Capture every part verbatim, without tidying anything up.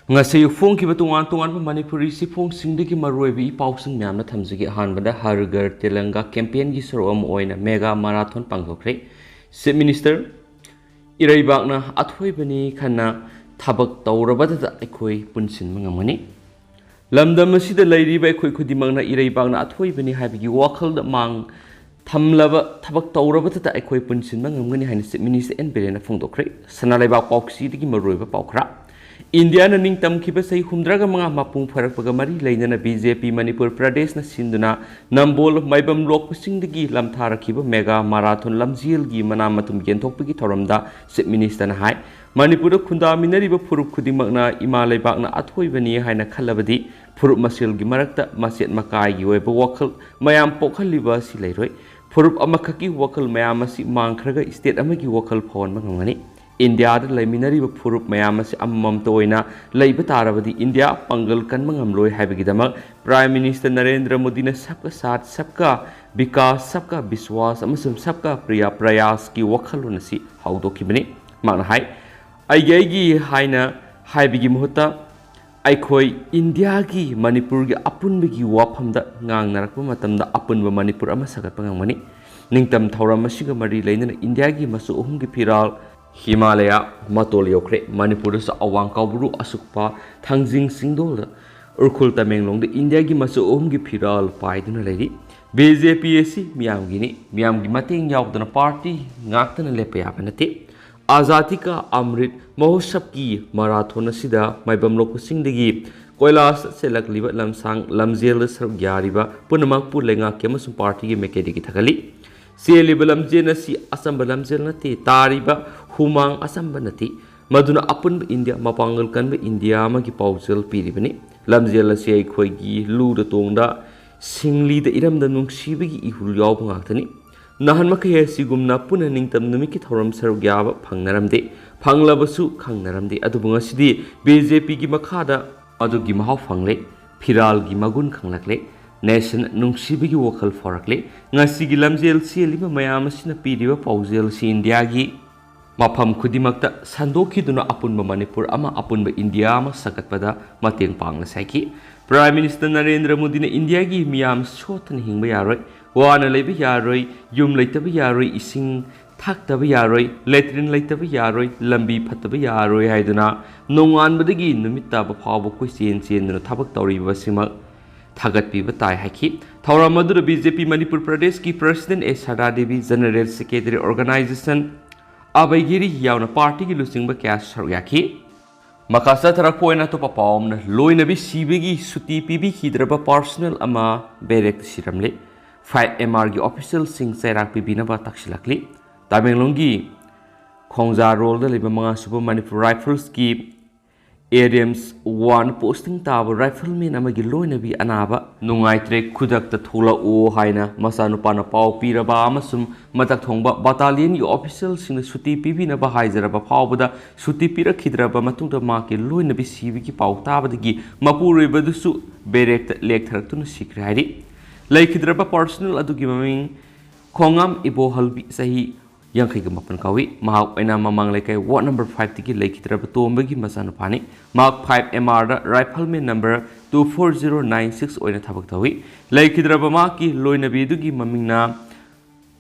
ꯉꯁꯤ ꯐꯣꯡꯈꯤꯕ ꯇꯣꯉꯥꯟ ꯇꯣꯉꯥꯟꯕ ꯃꯅꯤꯄꯨꯔꯤ ꯆꯦꯐꯣꯡꯁꯤꯡꯗꯒꯤ ꯃꯔꯨꯑꯣꯏꯕ ꯏ ꯄꯥꯎꯁꯤꯡ ꯃꯌꯥꯝꯅ ꯊꯝꯖꯒꯦ꯫ ꯑꯍꯥꯟꯕꯗ ꯍꯔ ꯘꯔ ꯇꯤꯔꯪꯒꯥ ꯀꯦꯝꯄꯦꯟꯒꯤ ꯁꯔꯨꯛ ꯑꯃ ꯑꯣꯏꯅ ꯃꯦꯒꯥ ꯃꯥꯔꯥꯊꯣꯟ ꯄꯥꯡꯊꯣꯛꯈ꯭ꯔꯦ꯫ ꯆꯤꯐ ꯃꯤꯅꯤꯁꯇꯔ ꯏꯔꯩꯕꯥꯛꯅ ꯑꯊꯣꯏꯕꯅꯤ ꯈꯟꯅ ꯊꯕꯛ ꯇꯧꯔꯕꯗꯇ ꯑꯩꯈꯣꯏ ꯄꯨꯟꯁꯤꯟꯕ ꯉꯝꯒꯅꯤ꯫ ꯂꯝꯗꯝ ꯑꯁꯤꯗ ꯂꯩꯔꯤꯕ ꯑꯩꯈꯣꯏ ꯈꯨꯗꯤꯡꯃꯛꯅ ꯏꯔꯩꯕꯥꯛꯅ ꯑꯊꯣꯏꯕꯅꯤ ꯍꯥꯏꯕꯒꯤ ꯋꯥꯈꯜꯗ ꯃꯥꯡ ꯊꯝꯂꯕ ꯊꯕꯛ ꯇꯧꯔꯕꯗꯇ ꯑꯩꯈꯣꯏ ꯄꯨꯟꯁꯤꯟꯕ ꯉꯝꯒꯅꯤ ꯍꯥꯏꯅ ꯆꯤꯐ ꯃꯤꯅꯤꯁꯇꯔ ꯑꯦꯟ ꯕꯤꯔꯦꯟꯅ ꯐꯣꯡꯗꯣꯛꯈ꯭ꯔꯦ꯫ ꯁꯅꯥ ꯂꯩꯕꯥꯛ ꯄꯥꯎꯆꯦꯗꯒꯤ ꯃꯔꯨꯑꯣꯏꯕ ꯄꯥꯎ ꯈꯔ꯫ ꯏꯟꯗꯤꯌꯥꯅ ꯅꯤꯡꯇꯝꯈꯤꯕ ꯆꯍꯤ ꯍꯨꯝꯗ꯭ꯔꯥꯒ ꯃꯉꯥ ꯃꯄꯨꯡ ꯐꯥꯔꯛꯄꯒ ꯃꯔꯤ ꯂꯩꯅꯅ ꯕꯤ ꯖꯦ ꯄꯤ ꯃꯅꯤꯄꯨꯔ ꯄ꯭ꯔꯗꯦꯁꯅ ꯁꯤꯟꯗꯨꯅ ꯅꯝꯕꯣꯜ ꯃꯥꯏꯕꯝ ꯂꯣꯛꯄꯁꯤꯡꯗꯒꯤ ꯂꯝꯊꯥꯔꯛꯈꯤꯕ ꯃꯦꯒꯥ ꯃꯥꯔꯥꯊꯣꯟ ꯂꯝꯖꯦꯜꯒꯤ ꯃꯅꯥ ꯃꯊꯨꯝ ꯌꯦꯟꯊꯣꯛꯄꯒꯤ ꯊꯧꯔꯝꯗ ꯆꯤꯐ ꯃꯤꯅꯤꯁꯇꯔꯅ ꯍꯥꯏ, ꯃꯅꯤꯄꯨꯔꯗ ꯈꯨꯟꯗꯥꯃꯤꯟꯅꯔꯤꯕ ꯐꯨꯔꯨꯞ ꯈꯨꯗꯤꯡꯃꯛꯅ ꯏꯃꯥ ꯂꯩꯕꯥꯛꯅ ꯑꯊꯣꯏꯕꯅꯤ ꯍꯥꯏꯅ ꯈꯜꯂꯕꯗꯤ ꯐꯨꯔꯨꯞ ꯃꯁꯦꯜꯒꯤ ꯃꯔꯛꯇ ꯃꯆꯦꯠ ꯃꯀꯥꯏꯒꯤ ꯑꯣꯏꯕ ꯋꯥꯈꯜ ꯃꯌꯥꯝ ꯄꯣꯛꯍꯜꯂꯤꯕ ꯑꯁꯤ ꯂꯩꯔꯣꯏ꯫ ꯐꯨꯔꯨꯞ ꯑꯃꯈꯛꯀꯤ ꯋꯥꯈꯜ ꯃꯌꯥꯝ ꯑꯁꯤ ꯃꯥꯡꯈ꯭ꯔꯒ ꯁ꯭ꯇꯦꯠ ꯑꯃꯒꯤ ꯋꯥꯈꯜ ꯐꯥꯎꯍꯟꯕ ꯉꯝꯒꯅꯤ꯫ ꯏꯟꯗꯤꯌꯥꯗ ꯂꯩꯃꯤꯟꯅꯔꯤꯕ ꯐꯨꯔꯨꯞ ꯃꯌꯥꯝ ꯑꯁꯤ ꯑꯃꯃꯝꯇ ꯑꯣꯏꯅ ꯂꯩꯕ ꯇꯥꯔꯕꯗꯤ ꯏꯟꯗꯤꯌꯥ ꯄꯥꯡꯒꯜ ꯀꯟꯕ ꯉꯝꯂꯣꯏ ꯍꯥꯏꯕꯒꯤꯗꯃꯛ ꯄ꯭ꯔꯥꯏꯝ ꯃꯤꯅꯤꯁꯇꯔ ꯅꯔꯦꯟꯗ꯭ꯔ ꯃꯣꯗꯤꯅ ꯁꯕꯀꯥ ꯁꯥꯊ, ꯁꯕꯀꯥ ꯕꯤꯀꯥꯁ, ꯁꯕꯀꯥ ꯕꯤꯁꯋꯥꯁ ꯑꯃꯁꯨꯡ ꯁꯕꯀꯥ ꯄ꯭ꯔꯌꯥ-, ꯄ꯭ꯔꯌꯥꯁꯀꯤ ꯋꯥꯈꯜꯂꯣꯟ ꯑꯁꯤ ꯍꯧꯗꯣꯛꯈꯤꯕꯅꯤ꯫ ꯃꯍꯥꯛꯅ ꯍꯥꯏ, "ꯑꯩꯒꯤ, ꯑꯩꯒꯤ ꯍꯥꯏꯅ ꯍꯥꯏꯕꯒꯤ ꯃꯍꯨꯠꯇ ꯑꯩꯈꯣꯏ ꯏꯟꯗꯤꯌꯥꯒꯤ, ꯃꯅꯤꯄꯨꯔꯒꯤ ꯑꯄꯨꯟꯕꯒꯤ ꯋꯥꯐꯝꯗ ꯉꯥꯡꯅꯔꯛꯄ ꯃꯇꯝꯗ ꯑꯄꯨꯟꯕ ꯃꯅꯤꯄꯨꯔ ꯑꯃ ꯁꯥꯒꯠꯄ ꯉꯝꯒꯅꯤ꯫" ꯅꯤꯡꯇꯝ ꯊꯧꯔꯝ ꯑꯁꯤꯒ ꯃꯔꯤ ꯂꯩꯅꯅ ꯏꯟꯗꯤꯌꯥꯒꯤ ꯃꯆꯨ ꯑꯍꯨꯝꯒꯤ ꯐꯤꯔꯥꯜ ꯍꯤꯃꯥꯂꯌꯥ ꯃꯇꯣꯜ ꯌꯧꯈ꯭ꯔꯦ꯫ ꯃꯅꯤꯄꯨꯔꯗꯁꯨ ꯑꯋꯥꯡ ꯀꯥꯎꯕ꯭ꯔꯨ, ꯑꯁꯨꯛꯄ, ꯊꯥꯡꯖꯤꯡ ꯆꯤꯡꯗꯣꯜꯗ, ꯎꯈ꯭ꯔꯨꯜ ꯇꯃꯦꯡꯂꯣꯡꯗ ꯏꯟꯗꯤꯌꯥꯒꯤ ꯃꯆꯨ ꯑꯍꯨꯝꯒꯤ ꯐꯤꯔꯥꯜ ꯄꯥꯏꯗꯨꯅ ꯂꯩꯔꯤ꯫ ꯕꯤ ꯖꯦ ꯄꯤ ꯑꯁꯤ ꯃꯤꯌꯥꯝꯒꯤꯅꯤ꯫ ꯃꯤꯌꯥꯝꯒꯤ ꯃꯇꯦꯡ ꯌꯥꯎꯗꯅ ꯄꯥꯔꯇꯤ ꯉꯥꯛꯇꯅ ꯂꯦꯞꯄ ꯌꯥꯕ ꯅꯠꯇꯦ꯫ ꯑꯖꯥꯗꯤ ꯀꯥ ꯑꯃ꯭ꯔꯤꯠ ꯃꯍꯣꯠꯁꯕꯀꯤ ꯃꯔꯥꯊꯣꯟ ꯑꯁꯤꯗ ꯃꯥꯏꯕꯝ ꯂꯣꯛꯄꯁꯤꯡꯗꯒꯤ ꯀꯣꯏꯂꯥꯁꯇ ꯆꯦꯜꯂꯛꯂꯤꯕ ꯂꯝꯁꯥꯡ ꯂꯝꯖꯦꯜꯗ ꯁꯔꯨꯛ ꯌꯥꯔꯤꯕ ꯄꯨꯝꯅꯃꯛꯄꯨ ꯂꯩꯉꯥꯛꯀꯤ ꯑꯃꯁꯨꯡ ꯄꯥꯔꯇꯤꯒꯤ ꯃꯥꯏꯀꯩꯗꯒꯤ ꯊꯥꯒꯠꯂꯤ꯫ ꯆꯦꯜꯂꯤꯕ ꯂꯝꯖꯦꯜ ꯑꯁꯤ ꯑꯆꯝꯕ ꯂꯝꯖꯦꯜ ꯅꯠꯇꯦ, ꯇꯥꯔꯤꯕ ꯍꯨꯃꯥꯡ ꯑꯆꯝꯕ ꯅꯠꯇꯦ꯫ ꯃꯗꯨꯅ ꯑꯄꯨꯟꯕ ꯏꯟꯗꯤꯌꯥ, ꯃꯄꯥꯡꯒꯜ ꯀꯟꯕ ꯏꯟꯗꯤꯌꯥ ꯑꯃꯒꯤ ꯄꯥꯎꯖꯦꯜ ꯄꯤꯔꯤꯕꯅꯤ꯫ ꯂꯝꯖꯦꯜ ꯑꯁꯤ ꯑꯩꯈꯣꯏꯒꯤ ꯂꯨꯗ ꯇꯣꯡꯗ, ꯁꯤꯡꯂꯤꯗ ꯏꯔꯝꯗꯝ ꯅꯨꯡꯁꯤꯕꯒꯤ ꯏꯍꯨꯜ ꯌꯥꯎꯕ ꯉꯥꯛꯇꯅꯤ꯫ ꯅꯍꯥꯟ ꯃꯈꯩ ꯑꯁꯤꯒꯨꯝꯅ ꯄꯨꯟꯅ ꯅꯤꯡꯇꯝ ꯅꯨꯃꯤꯠꯀꯤ ꯊꯧꯔꯝ ꯁꯔꯨꯛ ꯌꯥꯕ ꯐꯪꯅꯔꯝꯗꯦ, ꯐꯪꯂꯕꯁꯨ ꯈꯪꯅꯔꯝꯗꯦ꯫ ꯑꯗꯨꯕꯨ ꯉꯁꯤꯗꯤ ꯕꯤ ꯖꯦ ꯄꯤꯒꯤ ꯃꯈꯥꯗ ꯃꯗꯨꯒꯤ ꯃꯍꯥꯎ ꯐꯪꯂꯦ, ꯐꯤꯔꯥꯜꯒꯤ ꯃꯒꯨꯟ ꯈꯪꯂꯛꯂꯦ꯫ ꯅꯦꯁꯟ ꯅꯨꯡꯁꯤꯕꯒꯤ ꯋꯥꯈꯜ ꯐꯥꯎꯔꯛꯂꯦ꯫ ꯉꯁꯤꯒꯤ ꯂꯝꯖꯦꯜ ꯆꯦꯜꯂꯤꯕ ꯃꯌꯥꯝ ꯑꯁꯤꯅ ꯄꯤꯔꯤꯕ ꯄꯥꯎꯖꯦꯜ ꯑꯁꯤ ꯏꯟꯗꯤꯌꯥꯒꯤ ꯃꯐꯝ ꯈꯨꯗꯤꯡꯃꯛꯇ ꯁꯟꯗꯣꯛꯈꯤꯗꯨꯅ ꯑꯄꯨꯟꯕ ꯃꯅꯤꯄꯨꯔ ꯑꯃ, ꯑꯄꯨꯟꯕ ꯏꯟꯗꯤꯌꯥ ꯑꯃ ꯁꯥꯒꯠꯄꯗ ꯃꯇꯦꯡ ꯄꯥꯡꯂꯁꯤ ꯍꯥꯏꯈꯤ꯫ Prime Minister ꯅꯔꯦꯟꯗ꯭ꯔ ꯃꯣꯗꯤꯅ ꯏꯟꯗꯤꯌꯥꯒꯤ ꯃꯤꯌꯥꯝ ꯁꯣꯠꯊꯅ ꯍꯤꯡꯕ ꯌꯥꯔꯣꯏ, ꯋꯥꯅ ꯂꯩꯕ ꯌꯥꯔꯣꯏ, ꯌꯨꯝ ꯂꯩꯇꯕ ꯌꯥꯔꯣꯏ, ꯏꯁꯤꯡ ꯊꯛꯇꯕ ꯌꯥꯔꯣꯏ, ꯂꯦꯇ꯭ꯔꯤꯟ ꯂꯩꯇꯕ ꯌꯥꯔꯣꯏ, ꯂꯝꯕꯤ ꯐꯠꯇꯕ ꯌꯥꯔꯣꯏ ꯍꯥꯏꯗꯨꯅ ꯅꯣꯡꯉꯥꯟꯕꯗꯒꯤ ꯅꯨꯃꯤꯠ ꯇꯥꯕ ꯐꯥꯎꯕ ꯀꯣꯏꯆꯦꯟ ꯆꯦꯟꯗꯨꯅ ꯊꯕꯛ ꯇꯧꯔꯤꯕ ꯑꯁꯤꯃꯛ ꯊꯥꯒꯠꯄꯤꯕ ꯇꯥꯏ ꯍꯥꯏꯈꯤ꯫ ꯊꯧꯔꯝ ꯑꯗꯨꯗ B J P ꯃꯅꯤꯄꯨꯔ ꯄ꯭ꯔꯗꯦꯁꯀꯤ President A ꯁꯔꯗꯥ Devi, General Secretary Organization Abhay ꯒꯤꯔꯤ ꯌꯥꯎꯅ ꯄꯥꯔꯇꯤꯒꯤ ꯂꯨꯆꯤꯡꯕ ꯀꯌꯥ ꯁꯔꯨꯛ ꯌꯥꯈꯤ꯫ ꯃꯈꯥ ꯆꯠꯊꯔꯛꯄ ꯑꯣꯏꯅ ꯑꯇꯣꯞꯄ ꯄꯥꯎ ꯑꯃꯅ, ꯂꯣꯏꯅꯕꯤ ꯁꯤꯕꯒꯤ ꯁꯨꯇꯤ ꯄꯤꯕꯤꯈꯤꯗ꯭ꯔꯕ personnel ꯑꯃ ꯕꯦꯔꯦꯛꯇ ꯁꯤꯔꯝꯂꯦ꯫ Five M R ꯒꯤ officialꯁꯤꯡ ꯆꯩꯔꯥꯛ ꯄꯤꯕꯤꯅꯕ ꯇꯛꯁꯤꯜꯂꯛꯂꯤ꯫ ꯇꯃꯦꯡꯂꯣꯡꯒꯤ ꯈꯣꯡꯖꯥꯔꯣꯜꯗ ꯂꯩꯕ ꯃꯉꯥ ꯁꯨꯕ ꯃꯅꯤꯄꯨꯔ ꯔꯥꯏꯐꯜꯁꯀꯤ ꯑꯦꯔꯤꯌꯝꯁ ꯋꯥꯟ ꯄꯣꯁꯇꯤꯡ ꯇꯥꯕ ꯔꯥꯏꯐꯜꯃꯦꯟ ꯑꯃꯒꯤ ꯂꯣꯏꯅꯕꯤ ꯑꯅꯥꯕ ꯅꯨꯡꯉꯥꯏꯇ꯭ꯔꯦ, ꯈꯨꯗꯛꯇ ꯊꯣꯛꯂꯛꯎ ꯍꯥꯏꯅ ꯃꯆꯥꯅꯨꯄꯥꯅ ꯄꯥꯎ ꯄꯤꯔꯕ ꯑꯃꯁꯨꯡ ꯃꯊꯛ ꯊꯣꯡꯕ ꯕꯇꯥꯂꯤꯌꯟꯒꯤ ꯑꯣꯐꯤꯁꯤꯌꯦꯜꯁꯤꯡꯅ ꯁꯨꯇꯤ ꯄꯤꯕꯤꯅꯕ ꯍꯥꯏꯖꯔꯕ ꯐꯥꯎꯕꯗ ꯁꯨꯇꯤ ꯄꯤꯔꯛꯈꯤꯗ꯭ꯔꯕ ꯃꯇꯨꯡꯗ ꯃꯍꯥꯛꯀꯤ ꯂꯣꯏꯅꯕꯤ ꯁꯤꯕꯒꯤ ꯄꯥꯎ ꯇꯥꯕꯗꯒꯤ ꯃꯄꯨꯔꯣꯏꯕꯗꯨꯁꯨ ꯕꯦꯔꯦꯛꯇ ꯂꯦꯛꯊꯔꯛꯇꯨꯅ ꯁꯤꯈ꯭ꯔꯦ ꯍꯥꯏꯔꯤ꯫ ꯂꯩꯈꯤꯗ꯭ꯔꯕ personnel ꯑꯗꯨꯒꯤ ꯃꯃꯤꯡ ꯈꯣꯡꯉꯥꯝ ꯏꯕꯣꯍꯜꯕꯤ, ꯆꯍꯤ ꯌꯥꯡꯈꯩꯒ ꯃꯥꯄꯟ ꯀꯧꯏ꯫ ꯃꯍꯥꯛ ꯑꯣꯏꯅ ꯃꯃꯥꯡ ꯂꯩꯀꯥꯏ ward number five ꯇꯒꯤ ꯂꯩꯈꯤꯗ꯭ꯔꯕ ꯇꯣꯝꯕꯒꯤ ꯃꯆꯥꯅꯨꯄꯥꯅꯤ꯫ ꯃꯍꯥꯛ five M R ꯗ rifleman number two four zero nine six ꯑꯣꯏꯅ ꯊꯕꯛ ꯇꯧꯏ꯫ ꯂꯩꯈꯤꯗ꯭ꯔꯕ ꯃꯍꯥꯛꯀꯤ ꯂꯣꯏꯅꯕꯤ ꯑꯗꯨꯒꯤ ꯃꯃꯤꯡꯅ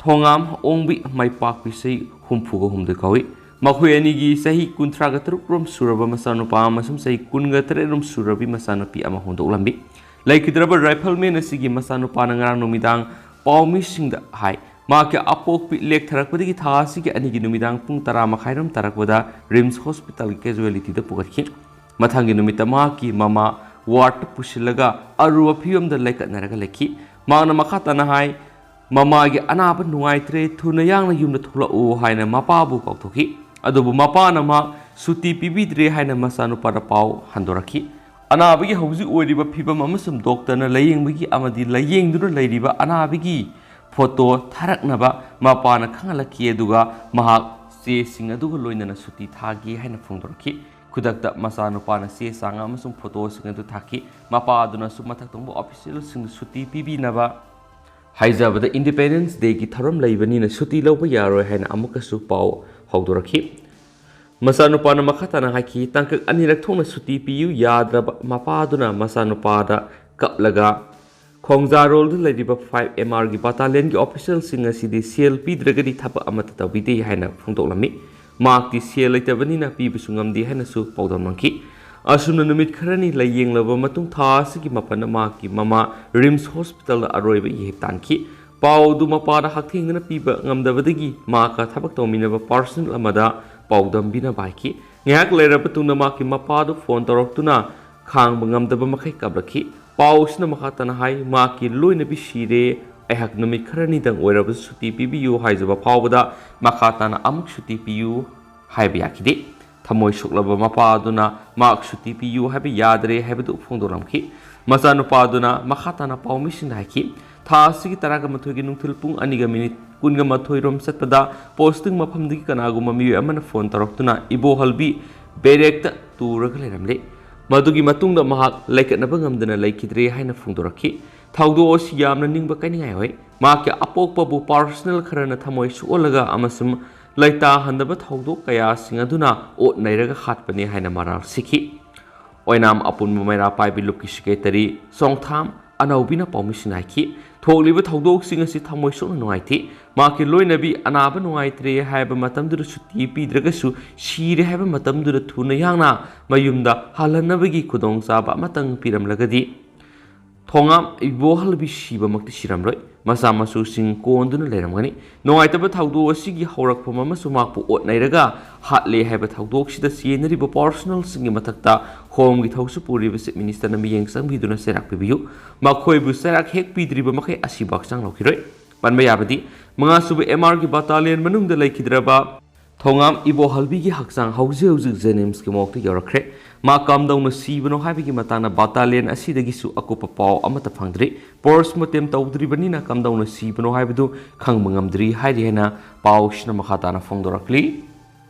ꯊꯣꯉꯥꯝ ꯑꯣꯡꯕꯤ ꯃꯥꯏꯄꯥꯛꯄꯤ, ꯆꯍꯤ ꯍꯨꯝꯐꯨꯒ ꯍꯨꯝꯗꯣꯏ ꯀꯧꯏ꯫ ꯃꯈꯣꯏ ꯑꯅꯤꯒꯤ ꯆꯍꯤ ꯀꯨꯟꯊ꯭ꯔꯥꯒ ꯇꯔꯨꯛ ꯔꯣꯝ ꯁꯨꯔꯕ ꯃꯆꯥꯅꯨꯄꯥ ꯑꯃꯁꯨꯡ ꯆꯍꯤ ꯀꯨꯟꯒ ꯇꯔꯦꯠ ꯔꯣꯝ ꯁꯨꯔꯕꯤ ꯃꯆꯥꯅꯨꯄꯤ ꯑꯃ ꯍꯧꯗꯣꯛꯂꯝꯃꯤ꯫ ꯂꯩꯈꯤꯗ꯭ꯔꯕ rifleman ꯑꯁꯤꯒꯤ ꯃꯆꯥꯅꯨꯄꯥꯅ ꯉꯔꯥꯡ ꯅꯨꯃꯤꯗꯥꯡ ꯄꯥꯎꯃꯤꯁꯤꯡꯗ ꯍꯥꯏ, ꯃꯍꯥꯛꯀꯤ ꯑꯄꯣꯛꯄꯤ ꯂꯦꯛꯊꯔꯛꯄꯗꯒꯤ ꯊꯥ ꯑꯁꯤꯒꯤ ꯑꯅꯤꯒꯤ ꯅꯨꯃꯤꯗꯥꯡ ꯄꯨꯡ ꯇꯔꯥ ꯃꯈꯥꯏꯔꯣꯝ ꯇꯥꯔꯛꯄꯗ ꯔꯤꯝꯁ ꯍꯣꯁꯄꯤꯇꯥꯜꯒꯤ casualty ꯗ ꯄꯨꯈꯠꯈꯤ꯫ ꯃꯊꯪꯒꯤ ꯅꯨꯃꯤꯠꯇ ꯃꯍꯥꯛꯀꯤ ꯃꯃꯥ ward ꯇ ꯄꯨꯁꯤꯜꯂꯒ ꯑꯔꯨꯕ ꯐꯤꯕꯝꯗ ꯂꯩꯀꯠꯅꯔꯒ ꯂꯩꯈꯤ꯫ ꯃꯍꯥꯛꯅ ꯃꯈꯥ ꯇꯥꯅ ꯍꯥꯏ, ꯃꯃꯥꯒꯤ ꯑꯅꯥꯕ ꯅꯨꯡꯉꯥꯏꯇ꯭ꯔꯦ, ꯊꯨꯅ ꯌꯥꯡꯅ ꯌꯨꯝꯗ ꯊꯣꯛꯂꯛꯎ ꯍꯥꯏꯅ ꯃꯄꯥꯕꯨ ꯀꯧꯊꯣꯛꯈꯤ꯫ ꯑꯗꯨꯕꯨ ꯃꯄꯥꯅ ꯃꯍꯥꯛ ꯁꯨꯇꯤ ꯄꯤꯕꯤꯗ꯭ꯔꯦ ꯍꯥꯏꯅ ꯃꯆꯥꯅꯨꯄꯥꯗ ꯄꯥꯎ ꯍꯟꯗꯣꯔꯛꯈꯤ꯫ ꯑꯅꯥꯕꯒꯤ ꯍꯧꯖꯤꯛ ꯑꯣꯏꯔꯤꯕ ꯐꯤꯕꯝ ꯑꯃꯁꯨꯡ ꯗꯣꯛꯇꯔꯅ ꯂꯥꯌꯦꯡꯕꯒꯤ ꯑꯃꯗꯤ ꯂꯥꯌꯦꯡꯗꯨꯅ ꯂꯩꯔꯤꯕ ꯑꯅꯥꯕꯒꯤ ꯐꯣꯇꯣ ꯊꯥꯔꯛꯅꯕ ꯃꯄꯥꯅ ꯈꯪꯍꯜꯂꯛꯈꯤ, ꯑꯗꯨꯒ ꯃꯍꯥꯛ ꯆꯦꯁꯤꯡ ꯑꯗꯨꯒ ꯂꯣꯏꯅꯅ ꯁꯨꯇꯤ ꯊꯥꯒꯦ ꯍꯥꯏꯅ ꯐꯣꯡꯗꯣꯔꯛꯈꯤ꯫ ꯈꯨꯗꯛꯇ ꯃꯆꯥꯅꯨꯄꯥꯅ ꯆꯦ ꯆꯥꯡ ꯑꯃꯁꯨꯡ ꯐꯣꯇꯣꯁꯤꯡ ꯑꯗꯨ ꯊꯥꯈꯤ꯫ ꯃꯄꯥ ꯑꯗꯨꯅꯁꯨ ꯃꯊꯛ ꯊꯣꯡꯕ ꯑꯣꯐꯤꯁꯤꯌꯦꯜꯁꯤꯡꯗ ꯁꯨꯇꯤ ꯄꯤꯕꯤꯅꯕ ꯍꯥꯏꯖꯕꯗ, Independence Day ꯒꯤ ꯊꯧꯔꯝ ꯂꯩꯕꯅꯤꯅ ꯁꯨꯇꯤ ꯂꯧꯕ ꯌꯥꯔꯣꯏ ꯍꯥꯏꯅ ꯑꯃꯨꯛꯀꯁꯨ ꯄꯥꯎ ꯍꯧꯗꯣꯔꯛꯈꯤ꯫ ꯃꯆꯥꯅꯨꯄꯥꯅ ꯃꯈꯥ ꯇꯥꯅ ꯍꯥꯏꯈꯤ, ꯇꯥꯡꯀꯛ ꯑꯅꯤꯔꯛ ꯊꯣꯛꯅ ꯁꯨꯇꯤ ꯄꯤꯌꯨ ꯌꯥꯗ꯭ꯔꯕ ꯃꯄꯥꯗꯨꯅ ꯃꯆꯥꯅꯨꯄꯥꯗ ꯀꯞꯂꯒ ꯈꯣꯡꯖꯥꯔꯣꯜꯗ ꯂꯩꯔꯤꯕ ꯐꯥꯏꯚ ꯑꯦꯝ ꯑꯥꯔꯒꯤ ꯕꯇꯥꯂꯤꯌꯟꯒꯤ ꯑꯣꯐꯤꯁꯤꯌꯦꯜꯁꯤꯡ ꯑꯁꯤꯗꯤ ꯁꯦꯜ ꯄꯤꯗ꯭ꯔꯒꯗꯤ ꯊꯕꯛ ꯑꯃꯠꯇ ꯇꯧꯕꯤꯗꯦ ꯍꯥꯏꯅ ꯐꯣꯡꯗꯣꯛꯂꯝꯃꯤ꯫ ꯃꯍꯥꯛꯇꯤ ꯁꯦꯜ ꯂꯩꯇꯕꯅꯤꯅ ꯄꯤꯕꯁꯨ ꯉꯝꯗꯦ ꯍꯥꯏꯅꯁꯨ ꯄꯥꯎꯗꯝꯂꯝꯈꯤ꯫ ꯑꯁꯨꯝꯅ ꯅꯨꯃꯤꯠ ꯈꯔꯅꯤ ꯂꯥꯌꯦꯡꯂꯕ ꯃꯇꯨꯡ ꯊꯥ ꯑꯁꯤꯒꯤ ꯃꯥꯄꯟꯗ ꯃꯍꯥꯛꯀꯤ ꯃꯃꯥ ꯔꯤꯝꯁ ꯍꯣꯁꯄꯤꯇꯥꯜꯗ ꯑꯔꯣꯏꯕ ꯏꯍꯤꯞ ꯇꯥꯟꯈꯤ꯫ ꯄꯥꯎ ꯑꯗꯨ ꯃꯄꯥꯗ ꯍꯛꯊꯦꯡꯅꯅ ꯄꯤꯕ ꯉꯝꯗꯕꯗꯒꯤ ꯃꯍꯥꯛꯀ ꯊꯕꯛ ꯇꯧꯃꯤꯟꯅꯕ ꯄꯥꯔꯁꯅꯦꯜ ꯑꯃꯗ ꯄꯥꯎꯗꯝꯕꯤꯅꯕ ꯍꯥꯏꯈꯤ꯫ ꯉꯥꯏꯍꯥꯛ ꯂꯩꯔꯕ ꯇꯨꯡꯗ ꯃꯍꯥꯛꯀꯤ ꯃꯄꯥꯗꯨ ꯐꯣꯟ ꯇꯧꯔꯛꯇꯨꯅ ꯈꯥꯡꯕ ꯉꯝꯗꯕ ꯃꯈꯩ ꯀꯞꯂꯛꯈꯤ꯫ ꯄꯥꯎ ꯑꯁꯤꯅ ꯃꯈꯥ ꯇꯥꯅ ꯍꯥꯏ, ꯃꯍꯥꯛꯀꯤ ꯂꯣꯏꯅꯕꯤ ꯁꯤꯔꯦ, ꯑꯩꯍꯥꯛ ꯅꯨꯃꯤꯠ ꯈꯔꯅꯤꯗꯪ ꯑꯣꯏꯔꯕꯁꯨ ꯁꯨꯇꯤ ꯄꯤꯕꯤꯌꯨ ꯍꯥꯏꯖꯕ ꯐꯥꯎꯕꯗ ꯃꯈꯥ ꯇꯥꯅ ꯑꯃꯨꯛ ꯁꯨꯇꯤ ꯄꯤꯌꯨ ꯍꯥꯏꯕ ꯌꯥꯈꯤꯗꯦ꯫ ꯊꯃꯣꯏ ꯁꯣꯛꯂꯕ ꯃꯄꯥ ꯑꯗꯨꯅ ꯃꯍꯥꯛ ꯁꯨꯇꯤ ꯄꯤꯌꯨ ꯍꯥꯏꯕ ꯌꯥꯗ꯭ꯔꯦ ꯍꯥꯏꯕꯗꯨ ꯐꯣꯡꯗꯣꯔꯝꯈꯤ꯫ ꯃꯆꯥꯅꯨꯄꯥ ꯑꯗꯨꯅ ꯃꯈꯥ ꯇꯥꯅ ꯄꯥꯎꯃꯤꯁꯤꯡꯗ ꯍꯥꯏꯈꯤ, ꯊꯥ ꯑꯁꯤꯒꯤ ꯇꯔꯥꯒ ꯃꯥꯊꯣꯏꯒꯤ ꯅꯨꯡꯊꯤꯜ ꯄꯨꯡ ꯑꯅꯤꯒ ꯃꯤꯅꯤꯠ ꯀꯨꯟꯒ ꯃꯥꯊꯣꯏ ꯔꯣꯝ ꯆꯠꯄꯗ ꯄꯣꯁꯇꯤꯡ ꯃꯐꯝꯗꯒꯤ ꯀꯅꯥꯒꯨꯝꯕ ꯃꯤꯑꯣꯏ ꯑꯃꯅ ꯐꯣꯟ ꯇꯧꯔꯛꯇꯨꯅ ꯏꯕꯣꯍꯜꯕꯤ ꯕꯦꯔꯦꯛꯇ ꯇꯨꯔꯒ ꯂꯩꯔꯝꯂꯦ꯫ ꯃꯗꯨꯒꯤ ꯃꯇꯨꯡꯗ ꯃꯍꯥꯛ ꯂꯩꯀꯠꯅꯕ ꯉꯝꯗꯅ ꯂꯩꯈꯤꯗ꯭ꯔꯦ ꯍꯥꯏꯅ ꯐꯣꯡꯗꯣꯔꯛꯈꯤ꯫ ꯊꯧꯗꯣꯛ ꯑꯁꯤ ꯌꯥꯝꯅ ꯅꯤꯡꯕ ꯀꯥꯏꯅꯤꯡꯉꯥꯏ ꯑꯣꯏ꯫ ꯃꯍꯥꯛꯀꯤ ꯑꯄꯣꯛꯄꯕꯨ ꯄꯥꯔꯁꯅꯦꯜ ꯈꯔꯅ ꯊꯃꯣꯏ ꯁꯣꯛꯍꯜꯂꯒ ꯑꯃꯁꯨꯡ ꯂꯩꯇꯥꯍꯟꯗꯕ ꯊꯧꯗꯣꯛ ꯀꯌꯥꯁꯤꯡ ꯑꯗꯨꯅ ꯑꯣꯠ ꯅꯩꯔꯒ ꯍꯥꯠꯄꯅꯤ ꯍꯥꯏꯅ ꯃꯔꯥꯜ ꯁꯤꯈꯤ꯫ ꯑꯣꯏꯅꯥꯝ ꯑꯄꯨꯟꯕ ꯃꯩꯔꯥ ꯄꯥꯏꯕꯤ ꯂꯨꯞꯀꯤ ꯁꯦꯀ꯭ꯔꯦꯇꯔꯤ ꯆꯣꯡꯊꯥꯝ ꯑꯅꯧꯕꯤꯅ ꯄꯥꯎꯃꯤꯁꯤꯡꯗ ꯍꯥꯏꯈꯤ, ꯊꯣꯛꯂꯤꯕ ꯊꯧꯗꯣꯛꯁꯤꯡ ꯑꯁꯤ ꯊꯃꯣꯏ ꯁꯣꯛꯅ ꯅꯨꯡꯉꯥꯏꯇꯦ꯫ ꯃꯍꯥꯛꯀꯤ ꯂꯣꯏꯅꯕꯤ ꯑꯅꯥꯕ ꯅꯨꯡꯉꯥꯏꯇ꯭ꯔꯦ ꯍꯥꯏꯕ ꯃꯇꯝꯗꯨꯗ ꯁꯨꯇꯤ ꯄꯤꯗ꯭ꯔꯒꯁꯨ ꯁꯤꯔꯦ ꯍꯥꯏꯕ ꯃꯇꯝꯗꯨꯗ ꯊꯨꯅ ꯌꯥꯡꯅ ꯃꯌꯨꯝꯗ ꯍꯜꯍꯟꯅꯕꯒꯤ ꯈꯨꯗꯣꯡꯆꯥꯕ ꯑꯃꯇꯪ ꯄꯤꯔꯝꯂꯒꯗꯤ ꯊꯣꯉꯥꯝ ꯏꯕꯣꯍꯜꯕꯤ ꯁꯤꯕꯃꯛꯇꯤ ꯁꯤꯔꯝꯂꯣꯏ꯫ ꯃꯆꯥ ꯃꯁꯨꯁꯤꯡ ꯀꯣꯟꯗꯨꯅ ꯂꯩꯔꯝꯒꯅꯤ꯫ ꯅꯨꯡꯉꯥꯏꯇꯕ ꯊꯧꯗꯣꯛ ꯑꯁꯤꯒꯤ ꯍꯧꯔꯛꯐꯝ ꯑꯃꯁꯨ ꯃꯍꯥꯛꯄꯨ ꯑꯣꯠꯅꯩꯔꯒ ꯍꯥꯠꯂꯦ ꯍꯥꯏꯕ ꯊꯧꯗꯣꯛꯁꯤꯗ ꯆꯦꯟꯅꯔꯤꯕ ꯄꯥꯔꯁꯅꯦꯜꯁꯤꯡꯒꯤ ꯃꯊꯛꯇ ꯍꯣꯝꯒꯤ ꯊꯧꯁꯨ ꯄꯨꯔꯤꯕ ꯆꯤꯐ ꯃꯤꯅꯤꯁꯇꯔꯅ ꯃꯤꯠꯌꯦꯡ ꯆꯪꯕꯤꯗꯨꯅ ꯆꯩꯔꯥꯛ ꯄꯤꯕꯤꯌꯨ꯫ ꯃꯈꯣꯏꯕꯨ ꯆꯩꯔꯥꯛ ꯍꯦꯛ ꯄꯤꯗ꯭ꯔꯤꯕ ꯃꯈꯩ ꯑꯁꯤꯕ ꯍꯛꯆꯥꯡ ꯂꯧꯈꯤꯔꯣꯏ꯫ ꯄꯟꯕ ꯌꯥꯕꯗꯤ, ꯃꯉꯥꯁꯨꯕ ꯑꯦꯝ ꯑꯥꯔꯒꯤ ꯕꯇꯥꯂꯤꯌꯟ ꯃꯅꯨꯡꯗ ꯂꯩꯈꯤꯗ꯭ꯔꯕ ꯊꯣꯉꯥꯝ ꯏꯕꯣꯍꯜꯕꯤꯒꯤ ꯍꯛꯆꯥꯡ ꯍꯧꯖꯤꯛ ꯍꯧꯖꯤꯛ ꯖꯦꯅꯤꯝꯁꯀꯤ ꯃꯣꯔꯒꯇ ꯌꯧꯔꯛꯈ꯭ꯔꯦ꯫ ꯃꯥ ꯀꯝꯗꯧꯅ ꯁꯤꯕꯅꯣ ꯍꯥꯏꯕꯒꯤ ꯃꯇꯥꯡꯗ ꯕꯇꯥꯂꯤꯌꯟ ꯑꯁꯤꯗꯒꯤꯁꯨ ꯑꯀꯨꯞꯄ ꯄꯥꯎ ꯑꯃꯠꯇ ꯐꯪꯗ꯭ꯔꯤ꯫ ꯄꯣꯁꯃꯣꯔꯇꯦꯝ ꯇꯧꯗ꯭ꯔꯤꯕꯅꯤꯅ ꯀꯝꯗꯧꯅ ꯁꯤꯕꯅꯣ ꯍꯥꯏꯕꯗꯨ ꯈꯪꯕ ꯉꯝꯗ꯭ꯔꯤ ꯍꯥꯏꯔꯤ ꯍꯥꯏꯅ ꯄꯥꯎꯁꯤꯅ ꯃꯈꯥ ꯇꯥꯅ ꯐꯣꯡꯗꯣꯔꯛꯂꯤ꯫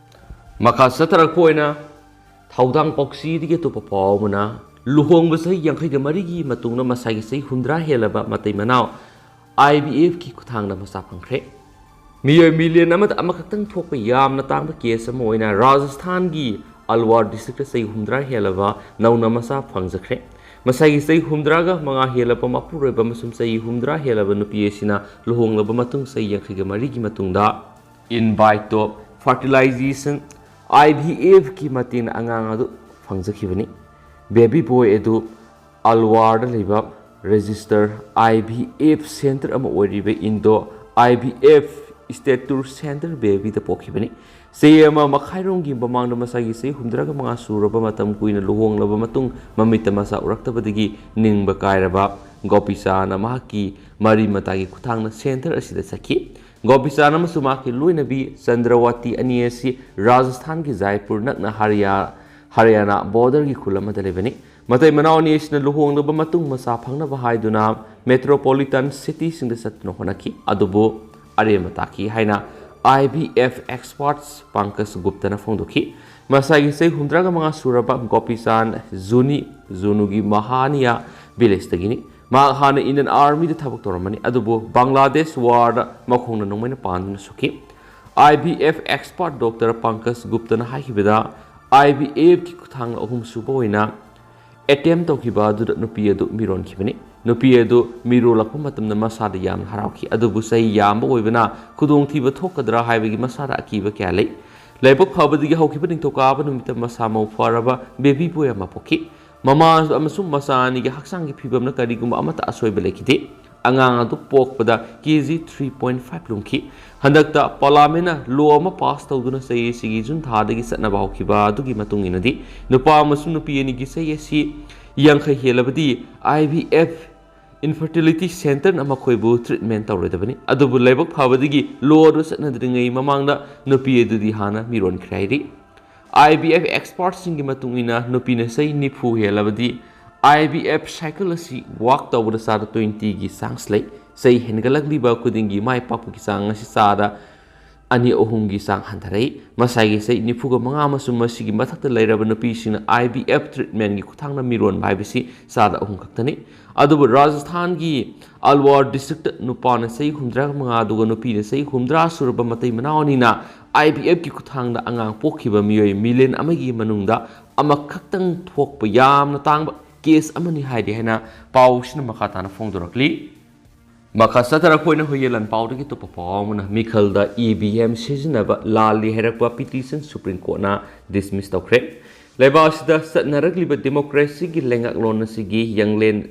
ꯃꯈꯥ ꯆꯠꯊꯔꯛꯄ ꯑꯣꯏꯅ ꯊꯧꯗꯥꯡ ꯄꯥꯎꯆꯦꯗꯒꯤ ꯑꯇꯣꯞꯄ ꯄꯥꯎ ꯑꯃꯅ, ꯂꯨꯍꯣꯡꯕ ꯆꯍꯤ ꯌꯥꯡꯈꯩꯒ ꯃꯔꯤꯒꯤ ꯃꯇꯨꯡꯗ ꯃꯁꯥꯒꯤ ꯆꯍꯤ ꯍꯨꯝꯗ꯭ꯔꯥ ꯍꯦꯜꯂꯕ ꯃꯇꯩ ꯃꯅꯥꯎ ꯑꯥꯏ ꯕꯤ ꯑꯦꯐꯀꯤ ꯈꯨꯠꯊꯥꯡꯗ ꯃꯆꯥ ꯐꯪꯈ꯭ꯔꯦ꯫ ꯃꯤꯑꯣꯏ ꯃꯤꯂꯤꯌꯟ ꯑꯃꯗ ꯑꯃꯈꯛꯇꯪ ꯊꯣꯛꯄ ꯌꯥꯝꯅ ꯇꯥꯡꯕ ꯀꯦꯁ ꯑꯃ ꯑꯣꯏꯅ ꯔꯥꯖꯁꯊꯥꯟꯒꯤ ꯑꯜꯋꯥꯔ ꯗꯤꯁꯇ꯭ꯔꯤꯛꯇ ꯆꯍꯤ ꯍꯨꯝꯗ꯭ꯔꯥ ꯍꯦꯜꯂꯕ ꯅꯧꯅ ꯃꯆꯥ ꯐꯪꯖꯈ꯭ꯔꯦ꯫ ꯃꯁꯥꯒꯤ ꯆꯍꯤ ꯍꯨꯝꯗ꯭ꯔꯥꯒ ꯃꯉꯥ ꯍꯦꯜꯂꯕ ꯃꯄꯨꯔꯣꯏꯕ ꯑꯃꯁꯨꯡ ꯆꯍꯤ ꯍꯨꯝꯗ꯭ꯔꯥ ꯍꯦꯜꯂꯕ ꯅꯨꯄꯤ ꯑꯁꯤꯅ ꯂꯨꯍꯣꯡꯂꯕ ꯃꯇꯨꯡ ꯆꯍꯤ ꯌꯥꯡꯈꯩꯒ ꯃꯔꯤꯒꯤ ꯃꯇꯨꯡꯗ in vitro fertilization, I V F ꯀꯤ ꯃꯇꯦꯡꯅ ꯑꯉꯥꯡ ꯑꯗꯨ ꯐꯪꯖꯈꯤꯕꯅꯤ꯫ ꯕꯦꯕꯤ ꯕꯣꯏ ꯑꯗꯨ ꯑꯜꯋꯥꯔꯗ ꯂꯩꯕ register I V F centre ꯑꯃ ꯑꯣꯏꯔꯤꯕ ꯏꯟꯗꯣ I V F ꯁ꯭ꯇꯦꯇꯨꯔ ꯁꯦꯟꯇꯔ ꯕꯦꯕꯤꯗ ꯄꯣꯛꯈꯤꯕꯅꯤ꯫ ꯆꯍꯤ ꯑꯃ ꯃꯈꯥꯏꯔꯣꯝꯒꯤ ꯃꯃꯥꯡꯗ ꯃꯁꯥꯒꯤ ꯆꯍꯤ ꯍꯨꯝꯗ꯭ꯔꯥꯒ ꯃꯉꯥ ꯁꯨꯔꯕ ꯃꯇꯝ ꯀꯨꯏꯅ ꯂꯨꯍꯣꯡꯂꯕ ꯃꯇꯨꯡ ꯃꯃꯤꯠꯇ ꯃꯆꯥ ꯎꯔꯛꯇꯕꯗꯒꯤ ꯅꯤꯡꯕ ꯀꯥꯏꯔꯕ ꯒꯣꯄꯤꯆꯥꯟꯅ ꯃꯍꯥꯛꯀꯤ ꯃꯔꯤ ꯃꯇꯥꯒꯤ ꯈꯨꯠꯊꯥꯡꯗ ꯁꯦꯟꯇꯔ ꯑꯁꯤꯗ ꯆꯠꯈꯤ꯫ ꯒꯣꯄꯤꯆꯥꯟ ꯑꯃꯁꯨꯡ ꯃꯍꯥꯛꯀꯤ ꯂꯣꯏꯅꯕꯤ ꯆꯟꯗ꯭ꯔꯋꯥꯇꯤ ꯑꯅꯤ ꯑꯁꯤ ꯔꯥꯖꯁꯊꯥꯟꯒꯤ ꯖꯥꯏꯄꯨꯔ ꯅꯛꯅ ꯍꯔꯤꯌꯥ-, ꯍꯔꯤꯌꯥꯅꯥ ꯕꯣꯔꯗꯔꯒꯤ ꯈꯨꯜ ꯑꯃꯗ ꯂꯩꯕꯅꯤ꯫ ꯃꯇꯩ ꯃꯅꯥꯎ ꯑꯅꯤ ꯑꯁꯤꯅ ꯂꯨꯍꯣꯡꯂꯕ ꯃꯇꯨꯡ ꯃꯆꯥ ꯐꯪꯅꯕ ꯍꯥꯏꯗꯨꯅ ꯃꯦꯇ꯭ꯔꯣꯄꯣꯂꯤꯇꯟ ꯁꯤꯇꯤꯁꯤꯡꯗ ꯆꯠꯇꯨꯅ ꯍꯣꯠꯅꯈꯤ, ꯑꯗꯨꯕꯨ ꯑꯔꯦꯝꯕ ꯇꯥꯈꯤ ꯍꯥꯏꯅ I V F experts Pankaj ꯒꯨꯞꯇꯅ ꯐꯣꯡꯗꯣꯛꯈꯤ꯫ ꯃꯁꯥꯒꯤ ꯆꯍꯤ ꯍꯨꯝꯗ꯭ꯔꯥꯒ ꯃꯉꯥ ꯁꯨꯔꯕ ꯒꯣꯄꯤꯆꯥꯟ ꯖꯨꯅꯤ, ꯖꯨꯅꯨꯒꯤ ꯃꯍꯥꯅꯤꯌꯥ ꯚꯤꯂꯦꯖꯇꯒꯤꯅꯤ꯫ ꯃꯍꯥꯛ ꯍꯥꯟꯅ ꯏꯟꯗꯤꯌꯟ ꯑꯥꯔꯃꯤꯗ ꯊꯕꯛ ꯇꯧꯔꯝꯕꯅꯤ, ꯑꯗꯨꯕꯨ ꯕꯪꯒ꯭ꯂꯥꯗꯦꯁ ꯋꯥꯔꯗ ꯃꯈꯣꯡꯅ ꯅꯣꯡꯃꯩꯅ ꯄꯥꯟꯗꯨꯅ ꯁꯣꯛꯈꯤ꯫ I V F expert doctor Pankaj ꯒꯨꯞꯇꯅ ꯍꯥꯏꯈꯤꯕꯗ, I V F ꯀꯤ ꯈꯨꯠꯊꯥꯡ ꯑꯍꯨꯝꯁꯨꯕ ꯑꯣꯏꯅ ꯑꯦꯇꯦꯝ ꯇꯧꯈꯤꯕ ꯑꯗꯨꯗ ꯅꯨꯄꯤ ꯑꯗꯨ ꯃꯤꯔꯣꯟꯈꯤꯕꯅꯤ꯫ ꯅꯨꯄꯤ ꯑꯗꯨ ꯃꯤꯔꯣꯜꯂꯛꯄ ꯃꯇꯝꯗ ꯃꯁꯥꯗ ꯌꯥꯝꯅ ꯍꯔꯥꯎꯈꯤ, ꯑꯗꯨꯕꯨ ꯆꯍꯤ ꯌꯥꯝꯕ ꯑꯣꯏꯕꯅ ꯈꯨꯗꯣꯡꯊꯤꯕ ꯊꯣꯛꯀꯗ꯭ꯔꯥ ꯍꯥꯏꯕꯒꯤ ꯃꯁꯥꯗ ꯑꯀꯤꯕ ꯀꯌꯥ ꯂꯩ꯫ ꯂꯥꯏꯕꯛ ꯐꯕꯗꯒꯤ ꯍꯧꯈꯤꯕ ꯅꯤꯡꯊꯧꯀꯥꯕ ꯅꯨꯃꯤꯠꯇ ꯃꯁꯥ ꯃꯎ ꯐꯔꯕ ꯕꯦꯕꯤ ꯕꯣꯏ ꯑꯃ ꯄꯣꯛꯈꯤ꯫ ꯃꯃꯥ ꯑꯃꯁꯨꯡ ꯃꯆꯥ ꯑꯅꯤꯒꯤ ꯍꯛꯆꯥꯡꯒꯤ ꯐꯤꯕꯝꯅ ꯀꯔꯤꯒꯨꯝꯕ ꯑꯃꯠꯇ ꯑꯁꯣꯏꯕ ꯂꯩꯈꯤꯗꯦ꯫ ꯑꯉꯥꯡ ꯑꯗꯨ ꯄꯣꯛꯄꯗ ꯀꯦ ꯖꯤ three point five ꯂꯨꯝꯈꯤ꯫ ꯍꯟꯗꯛꯇ ꯄꯥꯔꯂꯥꯃꯦꯟꯅ ꯂꯣ ꯑꯃ ꯄꯥꯁ ꯇꯧꯗꯨꯅ ꯆꯍꯤ ꯑꯁꯤꯒꯤ ꯖꯨꯟ ꯊꯥꯗꯒꯤ ꯆꯠꯅꯕ ꯍꯧꯈꯤꯕ ꯑꯗꯨꯒꯤ ꯃꯇꯨꯡ ꯏꯟꯅꯗꯤ, ꯅꯨꯄꯥ ꯑꯃꯁꯨꯡ ꯅꯨꯄꯤ ꯑꯅꯤꯒꯤ ꯆꯍꯤ ꯑꯁꯤ ꯌꯥꯡꯈꯩ ꯍꯦꯜꯂꯕꯗꯤ I V F infertility centerꯅ ꯃꯈꯣꯏꯕꯨ treatment ꯇꯧꯔꯣꯏꯗꯕꯅꯤ꯫ ꯑꯗꯨꯕꯨ ꯂꯥꯏꯕꯛ ꯐꯕꯗꯒꯤ ꯂꯣ ꯑꯗꯨ ꯆꯠꯅꯗ꯭ꯔꯤꯉꯩ ꯃꯃꯥꯡꯗ ꯅꯨꯄꯤ ꯑꯗꯨꯗꯤ ꯍꯥꯟꯅ ꯃꯤꯔꯣꯟꯈ꯭ꯔꯦ ꯍꯥꯏꯔꯤ꯫ I V F expertꯁꯤꯡꯒꯤ ꯃꯇꯨꯡ ꯏꯟꯅ, ꯅꯨꯄꯤꯅ ꯆꯍꯤ ꯅꯤꯐꯨ ꯍꯦꯜꯂꯕꯗꯤ I V F cycle ꯑꯁꯤ work ꯇꯧꯕꯗ ꯆꯥꯗ twentyꯒꯤ chance ꯂꯩ꯫ ꯆꯍꯤ ꯍꯦꯟꯒꯠꯂꯛꯂꯤꯕ ꯈꯨꯗꯤꯡꯒꯤ ꯃꯥꯏ ꯄꯥꯛꯄꯒꯤ ꯆꯥꯡ ꯑꯁꯤ ꯆꯥꯗ ꯑꯅꯤ ꯑꯍꯨꯝꯒꯤ ꯆꯥꯡ ꯍꯟꯊꯔꯛꯏ꯫ ꯃꯁꯥꯒꯤ ꯆꯍꯤ ꯅꯤꯐꯨꯒ ꯃꯉꯥ ꯑꯃꯁꯨꯡ ꯃꯁꯤꯒꯤ ꯃꯊꯛꯇ ꯂꯩꯔꯕ ꯅꯨꯄꯤꯁꯤꯡꯅ I V F treatmentꯀꯤ ꯈꯨꯠꯊꯥꯡꯗ ꯃꯤꯔꯣꯟꯕ ꯍꯥꯏꯕꯁꯤ ꯆꯥꯗ ꯑꯍꯨꯝ ꯈꯛꯇꯅꯤ꯫ ꯑꯗꯨꯕꯨ ꯔꯥꯖꯁꯊꯥꯟꯒꯤ ꯑꯜꯋꯥꯔ districtꯇ ꯅꯨꯄꯥꯅ ꯆꯍꯤ ꯍꯨꯝꯗ꯭ꯔꯥ ꯃꯉꯥ ꯑꯗꯨꯒ ꯅꯨꯄꯤꯅ ꯆꯍꯤ ꯍꯨꯝꯗ꯭ꯔꯥ ꯁꯨꯔꯕ ꯃꯇꯩ ꯃꯅꯥꯎ ꯑꯅꯤꯅ I V Fꯀꯤ ꯈꯨꯠꯊꯥꯡꯗ ꯑꯉꯥꯡ ꯄꯣꯛꯈꯤꯕ ꯃꯤꯑꯣꯏ million ꯑꯃꯒꯤ ꯃꯅꯨꯡꯗ ꯑꯃꯈꯛꯇꯪ ꯊꯣꯛꯄ ꯌꯥꯝꯅ ꯇꯥꯡꯕ case ꯑꯃꯅꯤ ꯍꯥꯏꯔꯤ ꯍꯥꯏꯅ ꯄꯥꯎꯁꯤꯅ ꯃꯈꯥ ꯇꯥꯅ ꯐꯣꯡꯗꯣꯔꯛꯂꯤ꯫ ꯃꯈꯥ ꯆꯠꯊꯔꯛꯄ ꯑꯣꯏꯅ ꯍꯨꯏꯌꯦꯟ ꯂꯥꯟꯄꯥꯎꯗꯒꯤ ꯑꯇꯣꯞꯄ ꯄꯥꯎ ꯑꯃꯅ, ꯃꯤꯈꯜꯗ E V M ꯁꯤꯖꯤꯟꯅꯕ ꯂꯥꯜꯂꯤ ꯍꯥꯏꯔꯛꯄ petition Supreme Courtꯅ dismiss ꯇꯧꯈ꯭ꯔꯦ꯫ ꯂꯩꯕꯥꯛ ꯑꯁꯤꯗ ꯆꯠꯅꯔꯛꯂꯤꯕ democracyꯒꯤ ꯂꯩꯉꯥꯛꯂꯣꯟ ꯑꯁꯤꯒꯤ ꯌꯥꯡꯂꯦꯟ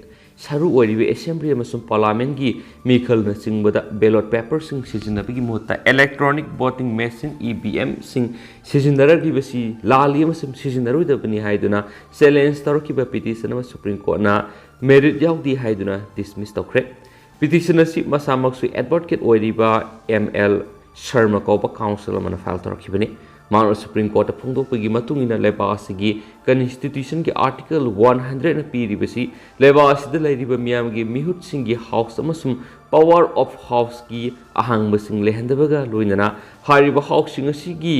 ꯁꯔꯨ ꯑꯣꯏꯔꯤꯕ assembly ꯑꯃꯁꯨꯡ parliamentꯀꯤ ꯃꯤꯈꯜꯅꯆꯤꯡꯕꯗ ballot paperꯁꯤꯡ ꯁꯤꯖꯤꯟꯅꯕꯒꯤ ꯃꯍꯨꯠꯇ electronic voting machine, E V Mꯁꯤꯡ ꯁꯤꯖꯤꯟꯅꯔꯛꯂꯤꯕꯁꯤ ꯂꯥꯜꯂꯤ ꯑꯃꯁꯨꯡ ꯁꯤꯖꯤꯟꯅꯔꯣꯏꯗꯕꯅꯤ ꯍꯥꯏꯗꯨꯅ challenge ꯇꯧꯔꯛꯈꯤꯕ petition ꯑꯃ Supreme Courtꯅ merit ꯌꯥꯎꯗꯦ ꯍꯥꯏꯗꯨꯅ dismiss ꯇꯧꯈ꯭ꯔꯦ꯫ Petition ꯑꯁꯤ ꯃꯁꯥꯃꯛꯁꯨ advocate ꯑꯣꯏꯔꯤꯕ M L ꯁꯔꯃ ꯀꯧꯕ counsel ꯑꯃꯅ file ꯇꯧꯔꯛꯈꯤꯕꯅꯤ꯫ ꯃꯍꯥꯛꯅ Supreme Courtꯇ ꯐꯣꯡꯗꯣꯛꯄꯒꯤ ꯃꯇꯨꯡ ꯏꯟꯅ, ꯂꯩꯕꯥꯛ ꯑꯁꯤꯒꯤ constitutionꯒꯤ article one hundredꯅ ꯄꯤꯔꯤꯕꯁꯤ ꯂꯩꯕꯥꯛ ꯑꯁꯤꯗ ꯂꯩꯔꯤꯕ ꯃꯤꯌꯥꯝꯒꯤ ꯃꯤꯍꯨꯠꯁꯤꯡꯒꯤ house ꯑꯃꯁꯨꯡ power of houseꯀꯤ ꯑꯍꯥꯡꯕꯁꯤꯡ ꯂꯩꯍꯟꯗꯕꯒ ꯂꯣꯏꯅꯅ ꯍꯥꯏꯔꯤꯕ houseꯁꯤꯡ ꯑꯁꯤꯒꯤ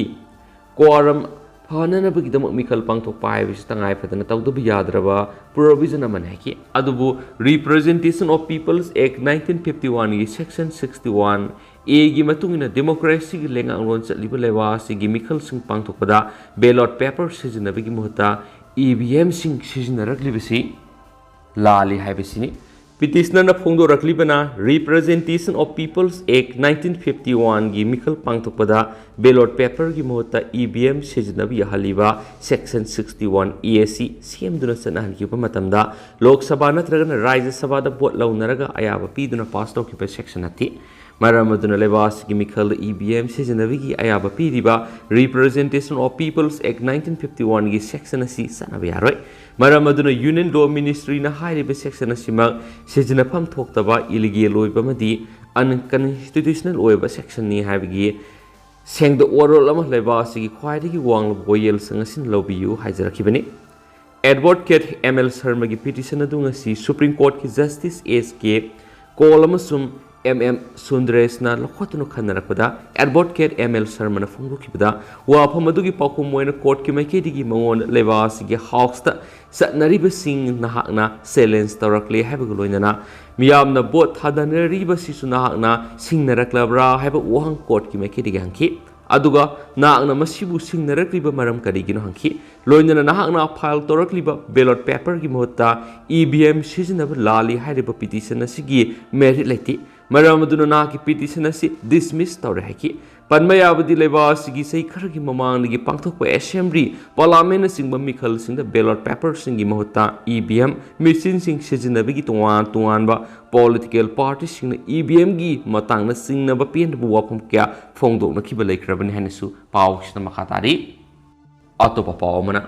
quorum ꯐꯅꯅꯕꯒꯤꯗꯃꯛ ꯃꯤꯈꯜ ꯄꯥꯡꯊꯣꯛꯄ ꯍꯥꯏꯕꯁꯤ ꯇꯉꯥꯏ ꯐꯗꯅ ꯇꯧꯗꯕ ꯌꯥꯗ꯭ꯔꯕ provision ꯑꯃꯅꯤ ꯍꯥꯏꯈꯤ꯫ ꯑꯗꯨꯕꯨ Representation of People's Act nineteen fifty oneꯒꯤ section sixty one Aꯒꯤ ꯃꯇꯨꯡ ꯏꯟꯅ democracyꯒꯤ ꯂꯩꯉꯥꯛꯂꯣꯟ ꯆꯠꯂꯤꯕ ꯂꯩꯕꯥꯛ ꯑꯁꯤꯒꯤ ꯃꯤꯈꯜꯁꯤꯡ ꯄꯥꯡꯊꯣꯛꯄꯗ ballot paper ꯁꯤꯖꯤꯟꯅꯕꯒꯤ ꯃꯍꯨꯠꯇ E V Mꯁꯤꯡ ꯁꯤꯖꯤꯟꯅꯔꯛꯂꯤꯕꯁꯤ ꯂꯥꯜꯂꯤ ꯍꯥꯏꯕꯁꯤꯅꯤ꯫ Petitionerꯅ ꯐꯣꯡꯗꯣꯔꯛꯂꯤꯕꯅ Representation of People's Act nineteen fifty oneꯒꯤ ꯃꯤꯈꯜ ꯄꯥꯡꯊꯣꯛꯄꯗ ballot paperꯒꯤ ꯃꯍꯨꯠꯇ E V M ꯁꯤꯖꯤꯟꯅꯕ ꯌꯥꯍꯜꯂꯤꯕ section sixty one A ꯑꯁꯤ ꯁꯦꯝꯗꯨꯅ ꯆꯠꯅꯍꯟꯈꯤꯕ ꯃꯇꯝꯗ ꯂꯣꯛ ꯁꯚꯥ ꯅꯠꯇ꯭ꯔꯒꯅ ꯔꯥꯖ꯭ꯌ ꯁꯚꯥꯗ vote ꯂꯧꯅꯔꯒ ꯑꯌꯥꯕ ꯄꯤꯗꯨꯅ pass ꯇꯧꯈꯤꯕ section ꯅꯠꯇꯦ꯫ ꯃꯔꯝ ꯑꯗꯨꯅ ꯂꯩꯕꯥꯛ ꯑꯁꯤꯒꯤ ꯃꯤꯈꯜꯗ E V M ꯁꯤꯖꯤꯟꯅꯕꯒꯤ ꯑꯌꯥꯕ ꯄꯤꯔꯤꯕ Representation of People's Act nineteen fifty oneꯒꯤ section ꯑꯁꯤ ꯆꯠꯅꯕ ꯌꯥꯔꯣꯏ꯫ ꯃꯔꯝ ꯑꯗꯨꯅ Union Law Ministryꯅ ꯍꯥꯏꯔꯤꯕ section ꯑꯁꯤꯃꯛ ꯁꯤꯖꯤꯟꯅꯐꯝ ꯊꯣꯛꯇꯕ, illegal ꯑꯣꯏꯕ ꯑꯃꯗꯤ unconstitutional ꯑꯣꯏꯕ sectionꯅꯤ ꯍꯥꯏꯕꯒꯤ ꯁꯦꯡꯗꯣꯛ ꯋꯥꯔꯣꯜ ꯑꯃ ꯂꯩꯕꯥꯛ ꯑꯁꯤꯒꯤ ꯈ꯭ꯋꯥꯏꯗꯒꯤ ꯋꯥꯡꯂꯕ ꯋꯥꯌꯦꯜꯁꯪ ꯑꯁꯤꯅ ꯂꯧꯕꯤꯌꯨ ꯍꯥꯏꯖꯔꯛꯈꯤꯕꯅꯤ꯫ Advocate M L ꯁꯔꯃꯒꯤ petition ꯑꯗꯨ ꯉꯁꯤ Supreme Courtꯀꯤ Justice S K Kaul ꯑꯃꯁꯨꯡ ꯑꯦꯝ ꯑꯦꯝ ꯁꯨꯟꯗ꯭ꯔꯦꯁꯅ ꯂꯧꯈꯠꯇꯨꯅ ꯈꯟꯅꯔꯛꯄꯗ, ꯑꯦꯗꯚꯣꯀꯦꯠ ꯑꯦꯝ ꯑꯦꯜ ꯁꯔꯃꯅ ꯐꯣꯡꯗꯣꯛꯈꯤꯕꯗ, ꯋꯥꯐꯝ ꯑꯗꯨꯒꯤ ꯄꯥꯎꯈꯨꯝ ꯑꯣꯏꯅ ꯀꯣꯔꯠꯀꯤ ꯃꯥꯏꯀꯩꯗꯒꯤ ꯃꯉꯣꯟꯗ ꯂꯩꯕꯥꯛ ꯑꯁꯤꯒꯤ ꯍꯥꯎꯁꯇ ꯆꯠꯅꯔꯤꯕꯁꯤꯡ ꯅꯍꯥꯛꯅ ꯆꯦꯂꯦꯟꯖ ꯇꯧꯔꯛꯂꯦ ꯍꯥꯏꯕꯒ ꯂꯣꯏꯅꯅ, ꯃꯤꯌꯥꯝꯅ ꯚꯣꯠ ꯊꯥꯗꯅꯔꯤꯕꯁꯤꯁꯨ ꯅꯍꯥꯛꯅ ꯁꯤꯡꯅꯔꯛꯂꯕ꯭ꯔꯥ ꯍꯥꯏꯕ ꯋꯥꯍꯪ ꯀꯣꯔꯠꯀꯤ ꯃꯥꯏꯀꯩꯗꯒꯤ ꯍꯪꯈꯤ꯫ ꯑꯗꯨꯒ ꯅꯍꯥꯛꯅ ꯃꯁꯤꯕꯨ ꯁꯤꯡꯅꯔꯛꯂꯤꯕ ꯃꯔꯝ ꯀꯔꯤꯒꯤꯅꯣ ꯍꯪꯈꯤ꯫ ꯂꯣꯏꯅꯅ ꯅꯍꯥꯛꯅ ꯐꯥꯏꯜ ꯇꯧꯔꯛꯂꯤꯕ ꯕꯦꯂꯣꯠ ꯄꯦꯄꯔꯒꯤ ꯃꯍꯨꯠꯇ ꯏ ꯚꯤ ꯑꯦꯝ ꯁꯤꯖꯤꯟꯅꯕ ꯂꯥꯜꯂꯤ ꯍꯥꯏꯔꯤꯕ ꯄꯤꯇꯤꯁꯟ ꯑꯁꯤꯒꯤ ꯃꯦꯔꯤꯠ ꯂꯩꯇꯦ꯫ ꯃꯔꯝ ꯑꯗꯨꯅ ꯅꯍꯥꯛꯀꯤ ꯄꯤꯇꯤꯁꯟ ꯑꯁꯤ ꯗꯤꯁꯃꯤꯁ ꯇꯧꯔꯦ ꯍꯥꯏꯈꯤ꯫ ꯄꯟꯕ ꯌꯥꯕꯗꯤ, ꯂꯩꯕꯥꯛ ꯑꯁꯤꯒꯤ ꯆꯍꯤ ꯈꯔꯒꯤ ꯃꯃꯥꯡꯗꯒꯤ ꯄꯥꯡꯊꯣꯛꯄ ꯑꯦꯁꯦꯝꯕ꯭ꯂꯤ, ꯄꯥꯔꯂꯥꯃꯦꯟꯅꯆꯤꯡꯕ ꯃꯤꯈꯜꯁꯤꯡꯗ ꯕꯦꯂꯣꯠ ꯄꯦꯄꯔꯁꯤꯡꯒꯤ ꯃꯍꯨꯠꯇ ꯏ ꯚꯤ ꯑꯦꯝ ꯃꯦꯆꯤꯟꯁꯤꯡ ꯁꯤꯖꯤꯟꯅꯕꯒꯤ ꯇꯣꯉꯥꯟ ꯇꯣꯉꯥꯟꯕ ꯄꯣꯂꯤꯇꯤꯀꯦꯜ ꯄꯥꯔꯇꯤꯁꯤꯡꯅ ꯏ ꯚꯤ ꯑꯦꯝꯒꯤ ꯃꯇꯥꯡꯗ ꯆꯤꯡꯅꯕ ꯄꯦꯟꯗꯕ ꯋꯥꯐꯝ ꯀꯌꯥ ꯐꯣꯡꯗꯣꯛꯅꯈꯤꯕ ꯂꯩꯈ꯭ꯔꯕꯅꯤ ꯍꯥꯏꯅꯁꯨ ꯄꯥꯎꯁꯤꯗ ꯃꯈꯥ ꯇꯥꯔꯤ꯫ ꯑꯇꯣꯞꯄ ꯄꯥꯎ ꯑꯃꯅ,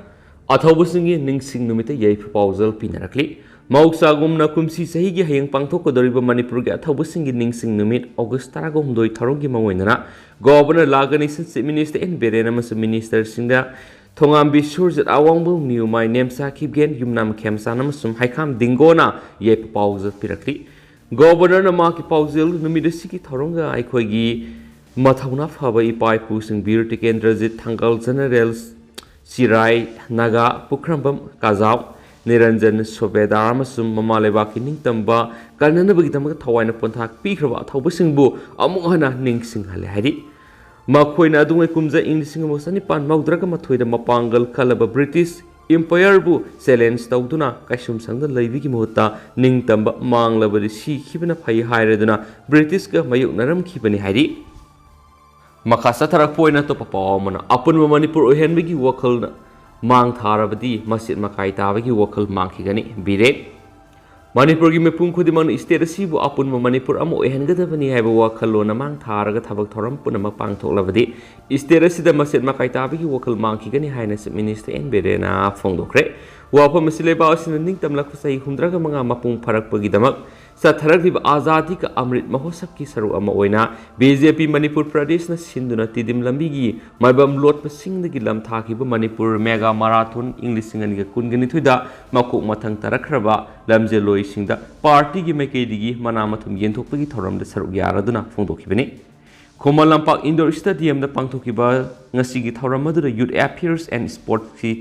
ꯑꯊꯧꯕꯁꯤꯡꯒꯤ ꯅꯤꯡꯁꯤꯡ ꯅꯨꯃꯤꯠꯇ ꯌꯥꯏꯐ ꯄꯥꯎꯖꯦꯜ ꯄꯤꯅꯔꯛꯂꯤ꯫ ꯃꯍꯧꯁꯥꯒꯨꯝꯅ ꯀꯨꯝꯁꯤ ꯆꯍꯤꯒꯤ ꯍꯌꯦꯡ ꯄꯥꯡꯊꯣꯛꯀꯗꯧꯔꯤꯕ ꯃꯅꯤꯄꯨꯔꯒꯤ ꯑꯊꯧꯕꯁꯤꯡꯒꯤ ꯅꯤꯡꯁꯤꯡ ꯅꯨꯃꯤꯠ ꯑꯣꯒꯁ ꯇꯔꯥꯍꯨꯝꯗꯣꯏ ꯊꯧꯔꯝꯒꯤ ꯃꯥꯡꯑꯣꯏꯅꯅ ꯒꯣꯕꯔꯅꯔ ꯂꯥ ꯒꯅꯦꯁꯟ, ꯆꯤꯐ ꯃꯤꯅꯤꯁꯇꯔ ꯑꯦꯟ ꯕꯤꯔꯦꯟ ꯑꯃꯁꯨꯡ ꯃꯤꯅꯤꯁꯇꯔꯁꯤꯡꯗ ꯊꯣꯉꯥꯝꯕꯤ ꯁꯨꯔꯖꯤꯠ, ꯑꯋꯥꯡꯕꯝ ꯅꯤꯌꯨꯃꯥꯏ ꯅꯦꯝꯆꯥ ꯈꯤꯞꯒꯦꯟ, ꯌꯨꯝꯅꯥꯝ ꯈꯦꯝꯆꯥꯟ ꯑꯃꯁꯨꯡ ꯍꯩꯈꯥꯝ ꯗꯤꯡꯒꯣꯅ ꯌꯥꯏꯐ ꯄꯥꯎꯖꯦꯜ ꯄꯤꯔꯛꯂꯤ꯫ ꯒꯣꯕꯔꯅꯔꯅ ꯃꯍꯥꯛꯀꯤ ꯄꯥꯎꯖꯦꯜ ꯅꯨꯃꯤꯠ ꯑꯁꯤꯒꯤ ꯊꯧꯔꯝꯒ ꯑꯩꯈꯣꯏꯒꯤ ꯃꯊꯧꯅꯥ ꯐꯕ ꯏꯄꯥ ꯏꯄꯨꯁꯤꯡ ꯕꯤꯔ ꯇꯤꯀꯦꯟꯗ꯭ꯔꯖꯤꯠ, ꯊꯥꯡꯒꯥꯜ ꯖꯦꯅꯔꯦꯜ ꯆꯤꯔꯥꯏ ꯅꯥꯒꯥ, ꯄꯨꯈ꯭ꯔꯝꯕꯝ ꯀꯥꯖꯥꯎ, ꯅꯤꯔꯟꯖꯟ ꯁꯨꯕꯦꯗꯥꯔ ꯑꯃꯁꯨꯡ ꯃꯃꯥ ꯂꯩꯕꯥꯛꯀꯤ ꯅꯤꯡꯇꯝꯕ ꯀꯟꯅꯅꯕꯒꯤꯗꯃꯛ ꯊꯋꯥꯏꯅ ꯄꯣꯟꯊꯥ ꯄꯤꯈ꯭ꯔꯕ ꯑꯊꯧꯕꯁꯤꯡꯕꯨ ꯑꯃꯨꯛ ꯍꯟꯅ ꯅꯤꯡꯁꯤꯡꯍꯜꯂꯦ ꯍꯥꯏꯔꯤ꯫ ꯃꯈꯣꯏꯅ ꯑꯗꯨꯉꯩ ꯀꯨꯝꯖꯥ ꯏꯪ ꯂꯤꯁꯤꯡ ꯑꯃꯒ ꯆꯅꯤꯄꯥꯟ ꯃꯧꯗ꯭ꯔꯥꯒ ꯃꯥꯊꯣꯏꯗ ꯃꯄꯥꯡꯒꯜ ꯀꯜꯂꯕ ꯕ꯭ꯔꯤꯇꯤꯁ ꯏꯝꯄꯥꯌꯔꯕꯨ ꯆꯦꯂꯦꯟꯖ ꯇꯧꯗꯨꯅ ꯀꯩꯁꯨꯝꯁꯪꯗ ꯂꯩꯕꯒꯤ ꯃꯍꯨꯠꯇ ꯅꯤꯡꯇꯝꯕ ꯃꯥꯡꯂꯕꯗꯤ ꯁꯤꯈꯤꯕꯅ ꯐꯩ ꯍꯥꯏꯔꯗꯨꯅ ꯕ꯭ꯔꯤꯇꯤꯁꯀ ꯃꯥꯌꯣꯛꯅꯔꯝꯈꯤꯕꯅꯤ ꯍꯥꯏꯔꯤ꯫ ꯃꯈꯥ ꯆꯠꯊꯔꯛꯄ ꯑꯣꯏꯅ ꯑꯇꯣꯞꯄ ꯄꯥꯎ ꯑꯃꯅ, ꯑꯄꯨꯟꯕ ꯃꯅꯤꯄꯨꯔ ꯑꯣꯏꯍꯟꯕꯒꯤ ꯋꯥꯈꯜꯅ ꯃꯥꯡ ꯊꯥꯔꯕꯗꯤ ꯃꯆꯦꯠ ꯃꯀꯥꯏ ꯇꯥꯕꯒꯤ ꯋꯥꯈꯜ ꯃꯥꯡꯈꯤꯒꯅꯤ꯫ ꯕꯤꯔꯦꯟ꯫ ꯃꯅꯤꯄꯨꯔꯒꯤ ꯃꯤꯄꯨꯝ ꯈꯨꯗꯤꯡꯃꯛꯅ ꯁ꯭ꯇꯦꯠ ꯑꯁꯤꯕꯨ ꯑꯄꯨꯟꯕ ꯃꯅꯤꯄꯨꯔ ꯑꯃ ꯑꯣꯏꯍꯟꯒꯗꯕꯅꯤ ꯍꯥꯏꯕ ꯋꯥꯈꯜꯂꯣꯟꯅ ꯃꯥꯡ ꯊꯥꯔꯒ ꯊꯕꯛ ꯊꯧꯔꯝ ꯄꯨꯝꯅꯃꯛ ꯄꯥꯡꯊꯣꯛꯂꯕꯗꯤ ꯁ꯭ꯇꯦꯠ ꯑꯁꯤꯗ ꯃꯆꯦꯠ ꯃꯀꯥꯏ ꯇꯥꯕꯒꯤ ꯋꯥꯈꯜ ꯃꯥꯡꯈꯤꯒꯅꯤ ꯍꯥꯏꯅ ꯆꯤꯐ ꯃꯤꯅꯤꯁꯇꯔ ꯑꯦꯟ ꯕꯤꯔꯦꯟꯅ ꯐꯣꯡꯗꯣꯛꯈ꯭ꯔꯦ꯫ ꯋꯥꯐꯝ ꯑꯁꯤ ꯂꯩꯕꯥꯛ ꯑꯁꯤꯅ ꯅꯤꯡꯇꯝꯂꯛꯄ ꯆꯍꯤ ꯍꯨꯝꯗ꯭ꯔꯥꯒ ꯃꯉꯥ ꯃꯄꯨꯡ ꯐꯥꯔꯛꯄꯒꯤꯗꯃꯛ ꯆꯠꯊꯔꯛꯂꯤꯕ ꯑꯥꯖꯥꯗꯤ ꯀ ꯑꯃ꯭ꯔꯤꯠ ꯃꯍꯣꯠꯁꯕꯀꯤ ꯁꯔꯨꯛ ꯑꯃ ꯑꯣꯏꯅ ꯕꯤ ꯖꯦ ꯄꯤ ꯃꯅꯤꯄꯨꯔ ꯄ꯭ꯔꯗꯦꯁꯅ ꯁꯤꯟꯗꯨꯅ ꯇꯤꯗꯤꯝ ꯂꯝꯕꯤꯒꯤ ꯃꯥꯏꯕꯝ ꯂꯣꯠꯄꯁꯤꯡꯗꯒꯤ ꯂꯝꯊꯥꯈꯤꯕ ꯃꯅꯤꯄꯨꯔ ꯃꯦꯒꯥ ꯃꯔꯥꯊꯣꯟ ꯏꯪ ꯂꯤꯁꯤꯡ ꯑꯅꯤꯒ ꯀꯨꯟꯒ ꯅꯤꯊꯣꯏꯗ ꯃꯀꯣꯛ ꯃꯊꯪ ꯇꯥꯔꯛꯈ꯭ꯔꯕ ꯂꯝꯖꯦꯜꯂꯣꯏꯁꯤꯡꯗ ꯄꯥꯔꯇꯤꯒꯤ ꯃꯥꯏꯀꯩꯗꯒꯤ ꯃꯅꯥ ꯃꯊꯨꯝ ꯌꯦꯟꯊꯣꯛꯄꯒꯤ ꯊꯧꯔꯝꯗ ꯁꯔꯨꯛ ꯌꯥꯔꯗꯨꯅ ꯐꯣꯡꯗꯣꯛꯈꯤꯕꯅꯤ꯫ ꯈꯨꯃꯟ ꯂꯝꯄꯥꯛ ꯏꯟꯗꯣꯔ ꯁ꯭ꯇꯦꯗꯤꯌꯝꯗ ꯄꯥꯡꯊꯣꯛꯈꯤꯕ ꯉꯁꯤꯒꯤ ꯊꯧꯔꯝ ꯑꯗꯨꯗ Youth Affairs and Sportsꯀꯤ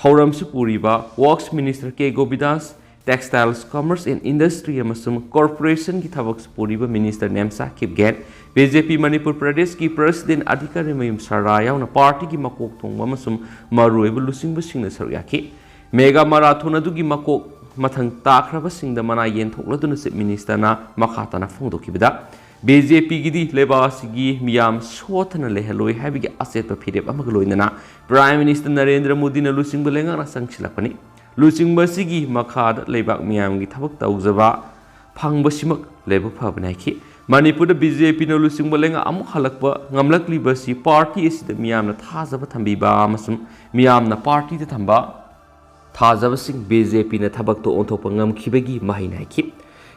ꯊꯧꯔꯝꯁꯨ ꯄꯨꯔꯤꯕ Works Minister K ꯒꯣꯕꯤꯟꯗꯥꯁ, Textiles, Commerce and Industry ꯑꯃꯁꯨꯡ Corporationꯒꯤ ꯊꯕꯛꯁꯨ ꯄꯨꯔꯤꯕ Minister ꯅꯦꯝꯁꯥ ꯀꯤꯞꯒꯦꯟ, ꯕꯤ ꯖꯦ ꯄꯤ ꯃꯅꯤꯄꯨꯔ ꯄ꯭ꯔꯗꯦꯁꯀꯤ President ꯑꯙꯤꯀꯥꯔꯤ ꯃꯌꯨꯝ ꯁꯔꯥ ꯌꯥꯎꯅ ꯄꯥꯔꯇꯤꯒꯤ ꯃꯀꯣꯛ ꯊꯣꯡꯕ ꯑꯃꯁꯨꯡ ꯃꯔꯨꯑꯣꯏꯕ ꯂꯨꯆꯤꯡꯕꯁꯤꯡꯅ ꯁꯔꯨꯛ ꯌꯥꯈꯤ꯫ ꯃꯦꯒꯥ ꯃꯔꯥꯊꯣꯟ ꯑꯗꯨꯒꯤ ꯃꯀꯣꯛ ꯃꯊꯪ ꯇꯥꯈ꯭ꯔꯕꯁꯤꯡꯗ ꯃꯅꯥ ꯌꯦꯟꯊꯣꯛꯂꯗꯨꯅ Chief Ministerꯅ ꯃꯈꯥ ꯇꯥꯅ ꯐꯣꯡꯗꯣꯛꯈꯤꯕꯗ, ꯕꯤ ꯖꯦ ꯄꯤꯒꯤꯗꯤ ꯂꯩꯕꯥꯛ ꯑꯁꯤꯒꯤ ꯃꯤꯌꯥꯝ ꯁꯣꯠꯊꯅ ꯂꯩꯍꯜꯂꯣꯏ ꯍꯥꯏꯕꯒꯤ ꯑꯆꯦꯠꯄ ꯐꯤꯔꯦꯞ ꯑꯃꯒ ꯂꯣꯏꯅꯅ Prime Minister ꯅꯔꯦꯟꯗ꯭ꯔ ꯃꯣꯗꯤꯅ ꯂꯨꯆꯤꯡꯕ ꯂꯩꯉꯥꯛꯅ ꯆꯪꯁꯤꯜꯂꯛꯄꯅꯤ꯫ ꯂꯨꯆꯤꯡꯕ ꯑꯁꯤꯒꯤ ꯃꯈꯥꯗ ꯂꯩꯕꯥꯛ ꯃꯤꯌꯥꯝꯒꯤ ꯊꯕꯛ ꯇꯧꯖꯕ ꯐꯪꯕꯁꯤꯃꯛ ꯂꯥꯏꯕꯛ ꯐꯕꯅꯤ ꯍꯥꯏꯈꯤ꯫ ꯃꯅꯤꯄꯨꯔꯗ ꯕꯤ ꯖꯦ ꯄꯤꯅ ꯂꯨꯆꯤꯡꯕ ꯂꯩꯉꯥꯛ ꯑꯃꯨꯛ ꯍꯜꯂꯛꯄ ꯉꯝꯂꯛꯂꯤꯕꯁꯤ ꯄꯥꯔꯇꯤ ꯑꯁꯤꯗ ꯃꯤꯌꯥꯝꯅ ꯊꯥꯖꯕ ꯊꯝꯕꯤꯕ ꯑꯃꯁꯨꯡ ꯃꯤꯌꯥꯝꯅ ꯄꯥꯔꯇꯤꯗ ꯊꯝꯕ ꯊꯥꯖꯕꯁꯤꯡ ꯕꯤ ꯖꯦ ꯄꯤꯅ ꯊꯕꯛꯇ ꯑꯣꯟꯊꯣꯛꯄ ꯉꯝꯈꯤꯕꯒꯤ ꯃꯍꯩꯅꯤ ꯍꯥꯏꯈꯤ꯫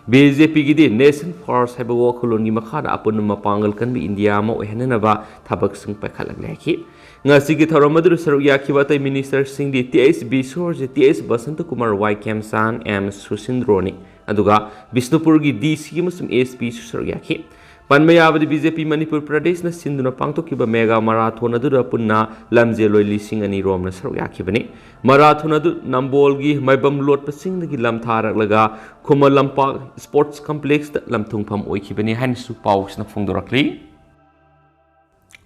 ꯕꯤ ꯖꯦ ꯄꯤꯒꯤꯗꯤ Nation First ꯍꯥꯏꯕ ꯋꯥꯈꯜꯂꯣꯟꯒꯤ ꯃꯈꯥꯗ ꯑꯄꯨꯟꯕ ꯃꯄꯥꯡꯒꯜ ꯀꯟꯕ ꯏꯟꯗꯤꯌꯥ ꯑꯃ ꯑꯣꯏꯍꯟꯅꯅꯕ ꯊꯕꯛꯁꯤꯡ ꯄꯥꯏꯈꯠꯂꯛꯂꯦ ꯍꯥꯏꯈꯤ꯫ ꯉꯁꯤꯒꯤ ꯊꯧꯔꯝ ꯑꯗꯨꯗ ꯁꯔꯨꯛ ꯌꯥꯈꯤꯕ ꯑꯇꯩ Ministerꯁꯤꯡꯗꯤ T H Bisorjit, T H ꯕꯁꯟꯇꯀꯨꯃꯥꯔ, ꯋꯥꯏ ꯈꯦꯝꯆꯥꯟ, ꯑꯦꯝ ꯁꯨꯁꯤꯟꯗ꯭ꯔꯣꯅꯤ꯫ ꯑꯗꯨꯒ ꯕꯤꯁꯅꯨꯄꯨꯔꯒꯤ ꯗꯤ ꯁꯤ ꯑꯃꯁꯨꯡ ꯑꯦꯁ ꯄꯤꯁꯨ ꯁꯔꯨꯛ ꯌꯥꯈꯤ꯫ ꯄꯟꯕ ꯌꯥꯕꯗꯤ, ꯕꯤ ꯖꯦ ꯄꯤ ꯃꯅꯤꯄꯨꯔ ꯄ꯭ꯔꯗꯦꯁꯅ ꯁꯤꯟꯗꯨꯅ ꯄꯥꯡꯊꯣꯛꯈꯤꯕ ꯃꯦꯒꯥ ꯃꯔꯥꯊꯣꯟ ꯑꯗꯨꯗ ꯄꯨꯟꯅ ꯂꯝꯖꯦꯜꯂꯣꯏ ꯂꯤꯁꯤꯡ ꯑꯅꯤ ꯔꯣꯝꯅ ꯁꯔꯨꯛ ꯌꯥꯈꯤꯕꯅꯤ꯫ ꯃꯔꯥꯊꯣꯟ ꯑꯗꯨ ꯅꯝꯕꯣꯜꯒꯤ ꯃꯥꯏꯕꯝ ꯂꯣꯠꯄꯁꯤꯡꯗꯒꯤ ꯂꯝꯊꯥꯔꯛꯂꯒ ꯈꯨꯃꯟ ꯂꯝꯄꯥꯛ Sports Complexꯇ ꯂꯝꯊꯨꯡꯐꯝ ꯑꯣꯏꯈꯤꯕꯅꯤ ꯍꯥꯏꯅꯁꯨ ꯄꯥꯎꯁꯤꯅ ꯐꯣꯡꯗꯣꯔꯛꯂꯤ꯫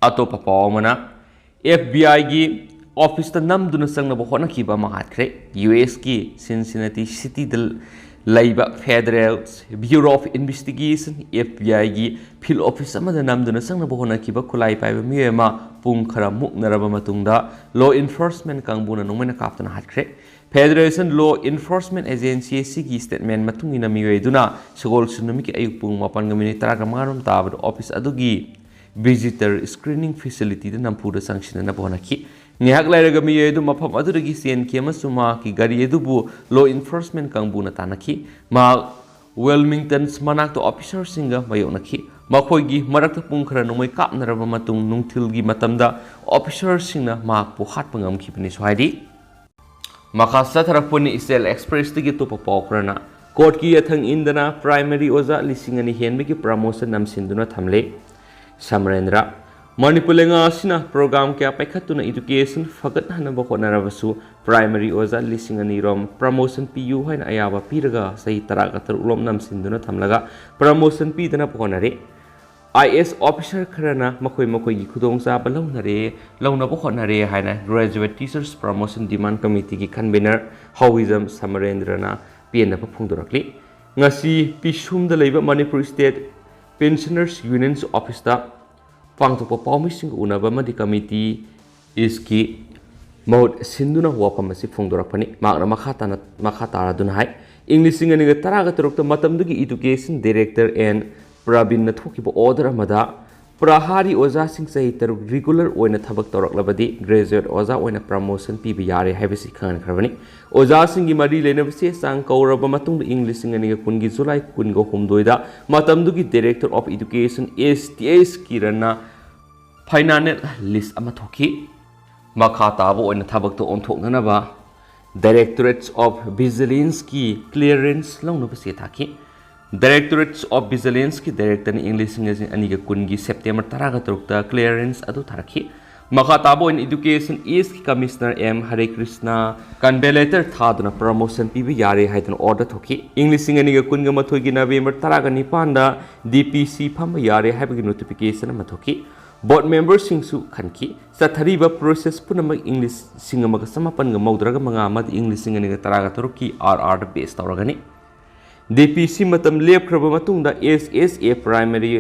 ꯑꯇꯣꯞꯄ ꯄꯥꯎ ꯑꯃꯅ, ꯑꯦꯐ ꯕꯤ ꯑꯥꯏꯒꯤ ꯑꯣꯐꯤꯁꯇ ꯅꯝꯗꯨꯅ ꯆꯪꯅꯕ ꯍꯣꯠꯅꯈꯤꯕ ꯑꯃ ꯍꯥꯠꯈ꯭ꯔꯦ꯫ ꯌꯨ ꯑꯦꯁꯀꯤ ꯁꯤꯟꯁꯤꯅꯇꯤ ꯁꯤꯇꯤꯗ ꯂꯩꯕ Federal Bureau of Investigation, F B ꯑꯥꯏꯒꯤ field office ꯑꯃꯗ ꯅꯝꯗꯨꯅ ꯆꯪꯅꯕ ꯍꯣꯠꯅꯈꯤꯕ ꯈꯨꯠꯂꯥꯏ ꯄꯥꯏꯕ ꯃꯤꯑꯣꯏ ꯑꯃ ꯄꯨꯡ ꯈꯔ ꯃꯨꯛꯅꯔꯕ ꯃꯇꯨꯡꯗ law enforcement ꯀꯥꯡꯕꯨꯅ ꯅꯣꯡꯃꯩꯅ ꯀꯥꯞꯇꯨꯅ ꯍꯥꯠꯈ꯭ꯔꯦ꯫ Federal Law Enforcement Agency ꯑꯁꯤꯒꯤ statement ꯃꯇꯨꯡ ꯏꯟꯅ ꯃꯤꯑꯣꯏ ꯑꯗꯨꯅ ꯁꯒꯣꯜꯁꯦꯟ ꯅꯨꯃꯤꯠꯀꯤ ꯑꯌꯨꯛ ꯄꯨꯡ ꯃꯥꯄꯟꯒ ꯃꯤꯅꯤꯠ ꯇꯔꯥꯃꯉꯥ ꯔꯣꯝ ꯇꯥꯕꯗ ꯑꯣꯐꯤꯁ ꯑꯗꯨꯒꯤ visitor screening facilityꯗ ꯅꯝꯐꯨꯗ ꯆꯪꯁꯤꯟꯅꯅꯕ ꯍꯣꯠꯅꯈꯤ꯫ ꯉꯥꯏꯍꯥꯛ ꯂꯩꯔꯒ ꯃꯤꯑꯣꯏ ꯑꯗꯨ ꯃꯐꯝ ꯑꯗꯨꯗꯒꯤ ꯆꯦꯟꯈꯤ ꯑꯃꯁꯨꯡ ꯃꯍꯥꯛꯀꯤ ꯒꯥꯔꯤ ꯑꯗꯨꯕꯨ law enforcement ꯀꯥꯡꯕꯨꯅ ꯇꯥꯟꯅꯈꯤ꯫ ꯃꯍꯥꯛ ꯋꯤꯜꯃꯤꯡꯇꯟꯁ ꯃꯅꯥꯛꯇ ꯑꯣꯐꯤꯁꯔꯁꯤꯡꯒ ꯃꯥꯌꯣꯛꯅꯈꯤ꯫ ꯃꯈꯣꯏꯒꯤ ꯃꯔꯛꯇ ꯄꯨꯡ ꯈꯔ ꯅꯣꯡꯃꯩ ꯀꯥꯞꯅꯔꯕ ꯃꯇꯨꯡ ꯅꯨꯡꯊꯤꯜꯒꯤ ꯃꯇꯝꯗ ꯑꯣꯐꯤꯁꯔꯁꯤꯡꯅ ꯃꯍꯥꯛꯄꯨ ꯍꯥꯠꯄ ꯉꯝꯈꯤꯕꯅꯤꯁꯨ ꯍꯥꯏꯔꯤ꯫ ꯃꯈꯥ ꯆꯠꯊꯔꯛꯄꯅꯤ ꯏꯆꯦꯜ ꯑꯦꯛꯁꯄ꯭ꯔꯦꯁꯇꯒꯤ ꯑꯇꯣꯞꯄ ꯄꯥꯎ ꯈꯔꯅ꯫ ꯀꯣꯔꯠꯀꯤ ꯌꯥꯊꯪ ꯏꯟꯗꯅ ꯄ꯭ꯔꯥꯏꯃꯔꯤ ꯑꯣꯖꯥ ꯂꯤꯁꯤꯡ ꯑꯅꯤ ꯍꯦꯟꯕꯒꯤ ꯄ꯭ꯔꯃꯣꯁꯟ ꯅꯝꯁꯤꯟꯗꯨꯅ ꯊꯝꯂꯦ꯫ ꯁꯃꯔꯦꯟꯗ꯭ꯔ꯫ ꯃꯅꯤꯄꯨꯔ ꯂꯩꯉꯥꯛ ꯑꯁꯤꯅ ꯄ꯭ꯔꯣꯒ꯭ꯔꯥꯝ ꯀꯌꯥ ꯄꯥꯏꯈꯠꯇꯨꯅ ꯏꯗꯨꯀꯦꯁꯟ ꯐꯒꯠꯍꯟꯅꯕ ꯍꯣꯠꯅꯔꯕꯁꯨ ꯄ꯭ꯔꯥꯏꯃꯔꯤ ꯑꯣꯖꯥ ꯂꯤꯁꯤꯡ ꯑꯅꯤ ꯔꯣꯝ ꯄ꯭ꯔꯃꯣꯁꯟ ꯄꯤꯌꯨ ꯍꯥꯏꯅ ꯑꯌꯥꯕ ꯄꯤꯔꯒ ꯆꯍꯤ ꯇꯔꯥꯒ ꯇꯔꯨꯛ ꯂꯣꯝ ꯅꯝꯁꯤꯟꯗꯨꯅ ꯊꯝꯂꯒ ꯄ꯭ꯔꯃꯣꯁꯟ ꯄꯤꯗꯅꯕ ꯍꯣꯠꯅꯔꯤ꯫ ꯑꯥꯏ ꯑꯦꯁ ꯑꯣꯐꯤꯁꯔ ꯈꯔꯅ ꯃꯈꯣꯏ ꯃꯈꯣꯏꯒꯤ ꯈꯨꯗꯣꯡꯆꯥꯕ ꯂꯧꯅꯔꯦ, ꯂꯧꯅꯕ ꯍꯣꯠꯅꯔꯦ ꯍꯥꯏꯅ Graduate Teachers Promotion Demand Committeeꯒꯤ convener ꯍꯧꯏꯖꯝ ꯁꯃꯔꯦꯟꯗ꯭ꯔꯅ ꯄꯦꯟꯗꯕ ꯐꯣꯡꯗꯣꯔꯛꯂꯤ꯫ ꯉꯁꯤ ꯄꯤꯁꯨꯝꯗ ꯂꯩꯕ ꯃꯅꯤꯄꯨꯔ State Pensioners Union's officeꯇ ꯄꯥꯡꯊꯣꯛꯄ ꯄꯥꯎꯃꯤꯁꯤꯡꯒ ꯎꯅꯕ ꯑꯃꯗꯤ committee ꯏꯁꯀꯤ ꯃꯍꯨꯠ ꯁꯤꯟꯗꯨꯅ ꯋꯥꯐꯝ ꯑꯁꯤ ꯐꯣꯡꯗꯣꯔꯛꯄꯅꯤ꯫ ꯃꯍꯥꯛꯅ ꯃꯈꯥ ꯇꯥꯅ, ꯃꯈꯥ ꯇꯥꯔꯗꯨꯅ ꯍꯥꯏ, ꯏꯪ ꯂꯤꯁꯤꯡ ꯑꯅꯤꯒ ꯇꯔꯥꯒ ꯇꯔꯨꯛꯇ ꯃꯇꯝꯗꯨꯒꯤ Education Director N ꯄ꯭ꯔꯕꯤꯟꯅ ꯊꯣꯛꯈꯤꯕ order ꯑꯃꯗ ꯄ꯭ꯔꯍꯥꯔꯤ ꯑꯣꯖꯥꯁꯤꯡ ꯆꯍꯤ ꯇꯔꯨꯛ regular ꯑꯣꯏꯅ ꯊꯕꯛ ꯇꯧꯔꯛꯂꯕꯗꯤ graduate ꯑꯣꯖꯥ ꯑꯣꯏꯅ promotion ꯄꯤꯕ ꯌꯥꯔꯦ ꯍꯥꯏꯕꯁꯤ ꯈꯪꯍꯟꯈ꯭ꯔꯕꯅꯤ꯫ ꯑꯣꯖꯥꯁꯤꯡꯒꯤ ꯃꯔꯤ ꯂꯩꯅꯕ ꯆꯦ ꯆꯥꯡ ꯀꯧꯔꯕ ꯃꯇꯨꯡꯗ ꯏꯪ ꯂꯤꯁꯤꯡ ꯑꯅꯤꯒ ꯀꯨꯟꯒꯤ ꯖꯨꯂꯥꯏ ꯀꯨꯟꯒ ꯍꯨꯝꯗꯣꯏꯗ ꯃꯇꯝꯗꯨꯒꯤ Director of Education S T S ꯀꯤꯔꯟꯅ final list ꯑꯃ ꯊꯣꯛꯈꯤ꯫ ꯃꯈꯥ ꯇꯥꯕ ꯑꯣꯏꯅ ꯊꯕꯛꯇ ꯑꯣꯟꯊꯣꯛꯅꯅꯕ Directorate of Vigilanceꯀꯤ clearance ꯂꯧꯅꯕ ꯆꯦ ꯊꯥꯈꯤ꯫ Directorate of Vigilanceꯀꯤ directorꯅ ꯏꯪ ꯂꯤꯁꯤꯡ ꯑꯅꯤꯒ ꯀꯨꯟꯒꯤ September ꯇꯔꯥꯒ ꯇꯔꯨꯛꯇ clearance ꯑꯗꯨ ꯊꯥꯔꯛꯈꯤ꯫ ꯃꯈꯥ ꯇꯥꯕ ꯑꯣꯏꯅ Education Eastꯀꯤ Commissioner M ꯍꯔꯦꯀ꯭ꯔꯤꯁꯅ convener letter ꯊꯥꯗꯨꯅ promotion ꯄꯤꯕ ꯌꯥꯔꯦ ꯍꯥꯏꯗꯨꯅ order ꯊꯣꯛꯈꯤ꯫ ꯏꯪ ꯂꯤꯁꯤꯡ ꯑꯅꯤꯒ ꯀꯨꯟꯒ ꯃꯥꯊꯣꯏꯒꯤ November ꯇꯔꯥꯒ ꯅꯤꯄꯥꯟꯗ D P C ꯐꯝꯕ ꯌꯥꯔꯦ ꯍꯥꯏꯕꯒꯤ notification ꯑꯃ ꯊꯣꯛꯈꯤ꯫ Board memberꯁꯤꯡꯁꯨ ꯈꯟꯈꯤ꯫ ꯆꯠꯊꯔꯤꯕ process ꯄꯨꯝꯅꯃꯛ ꯏꯪ ꯂꯤꯁꯤꯡ ꯑꯃꯒ ꯆꯃꯥꯄꯟꯒ ꯃꯧꯗ꯭ꯔꯥꯒ ꯃꯉꯥ ꯑꯃꯗꯤ ꯏꯪ ꯂꯤꯁꯤꯡ ꯑꯅꯤꯒ ꯇꯔꯥꯒ ꯇꯔꯨꯛꯀꯤ R Rꯗ base ꯇꯧꯔꯒꯅꯤ꯫ D P C ꯃꯇꯝ ꯂꯦꯞꯈ꯭ꯔꯕ ꯃꯇꯨꯡꯗ S S A primary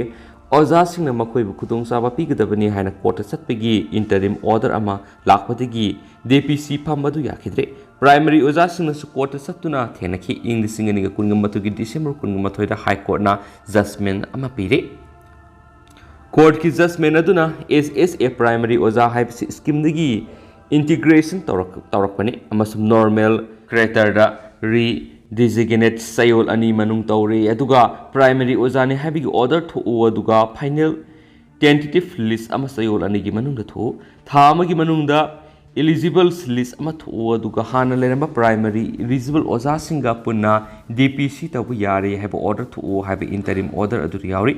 ꯑꯣꯖꯥꯁꯤꯡꯅ ꯃꯈꯣꯏꯕꯨ ꯈꯨꯗꯣꯡꯆꯥꯕ ꯄꯤꯒꯗꯕꯅꯤ ꯍꯥꯏꯅ courtꯇ ꯆꯠꯄꯒꯤ interim order ꯑꯃ ꯂꯥꯛꯄꯗꯒꯤ D P C ꯐꯝꯕ ꯑꯗꯨ ꯌꯥꯈꯤꯗ꯭ꯔꯦ꯫ Primary ꯑꯣꯖꯥꯁꯤꯡꯅꯁꯨ courtꯇ ꯆꯠꯇꯨꯅ ꯊꯦꯡꯅꯈꯤ꯫ ꯏꯪ ꯂꯤꯁꯤꯡ ꯑꯅꯤꯒ ꯀꯨꯟꯒ ꯃꯥꯊꯣꯏꯒꯤ December ꯀꯨꯟꯒ ꯃꯥꯊꯣꯏꯗ High Courtꯅ judgment ꯑꯃ ꯄꯤꯔꯦ꯫ Courtꯀꯤ judgment ꯑꯗꯨꯅ S S A primary ꯑꯣꯖꯥ ꯍꯥꯏꯕꯁꯤ schemeꯗꯒꯤ integration ꯇꯧꯔꯛ-, ꯇꯧꯔꯛꯄꯅꯤ ꯑꯃꯁꯨꯡ normal characterꯗ re-, ꯗꯤꯖꯤꯒꯅꯦꯠ ꯆꯌꯣꯜ ꯑꯅꯤ ꯃꯅꯨꯡ ꯇꯧꯔꯦ꯫ ꯑꯗꯨꯒ ꯄ꯭ꯔꯥꯏꯃꯔꯤ ꯑꯣꯖꯥꯅꯤ ꯍꯥꯏꯕꯒꯤ ꯑꯣꯔꯗꯔ ꯊꯣꯛꯎ, ꯑꯗꯨꯒ ꯐꯥꯏꯅꯦꯜ ꯇꯦꯟꯇꯦꯇꯤꯚ ꯂꯤꯁ ꯑꯃ ꯆꯌꯣꯜ ꯑꯅꯤꯒꯤ ꯃꯅꯨꯡꯗ ꯊꯣꯛꯎ꯫ ꯊꯥ ꯑꯃꯒꯤ ꯃꯅꯨꯡꯗ ꯏꯂꯤꯖꯤꯕꯜꯁ ꯂꯤꯁ ꯑꯃ ꯊꯣꯛꯎ, ꯑꯗꯨꯒ ꯍꯥꯟꯅ ꯂꯩꯔꯝꯕ ꯄ꯭ꯔꯥꯏꯃꯔꯤ ꯏꯂꯤꯖꯤꯕꯜ ꯑꯣꯖꯥꯁꯤꯡꯒ ꯄꯨꯟꯅ ꯗꯤ ꯄꯤ ꯁꯤ ꯇꯧꯕ ꯌꯥꯔꯦ ꯍꯥꯏꯕ ꯑꯣꯔꯗꯔ ꯊꯣꯛꯎ ꯍꯥꯏꯕ ꯏꯟꯇꯔꯤꯝ ꯑꯣꯔꯗꯔ ꯑꯗꯨꯗ ꯌꯥꯎꯔꯤ꯫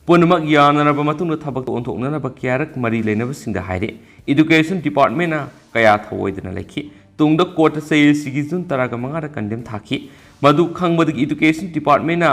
ꯄꯨꯝꯅꯃꯛ ꯌꯥꯅꯔꯕ ꯃꯇꯨꯡꯗ ꯊꯕꯛꯇ ꯑꯣꯟꯊꯣꯛꯅꯅꯕ ꯀꯌꯥꯔꯛ ꯃꯔꯤ ꯂꯩꯅꯕꯁꯤꯡꯗ ꯍꯥꯏꯔꯦ꯫ ꯏꯗꯨꯀꯦꯁꯟ ꯗꯤꯄꯥꯔꯠꯃꯦꯟꯅ ꯀꯌꯥ ꯊꯧꯑꯣꯏꯗꯅ ꯂꯩꯈꯤ꯫ ꯇꯨꯡꯗ ꯀꯣꯔꯠꯇ ꯆꯌꯣꯜꯁꯤꯒꯤ ꯖꯨꯟ ꯇꯔꯥꯒ ꯃꯉꯥꯗ ꯀꯟꯗꯦꯝ ꯊꯥꯈꯤ꯫ ꯃꯗꯨ ꯈꯪꯕꯗꯒꯤ ꯏꯗꯨꯀꯦꯁꯟ ꯗꯤꯄꯥꯔꯠꯃꯦꯟꯅ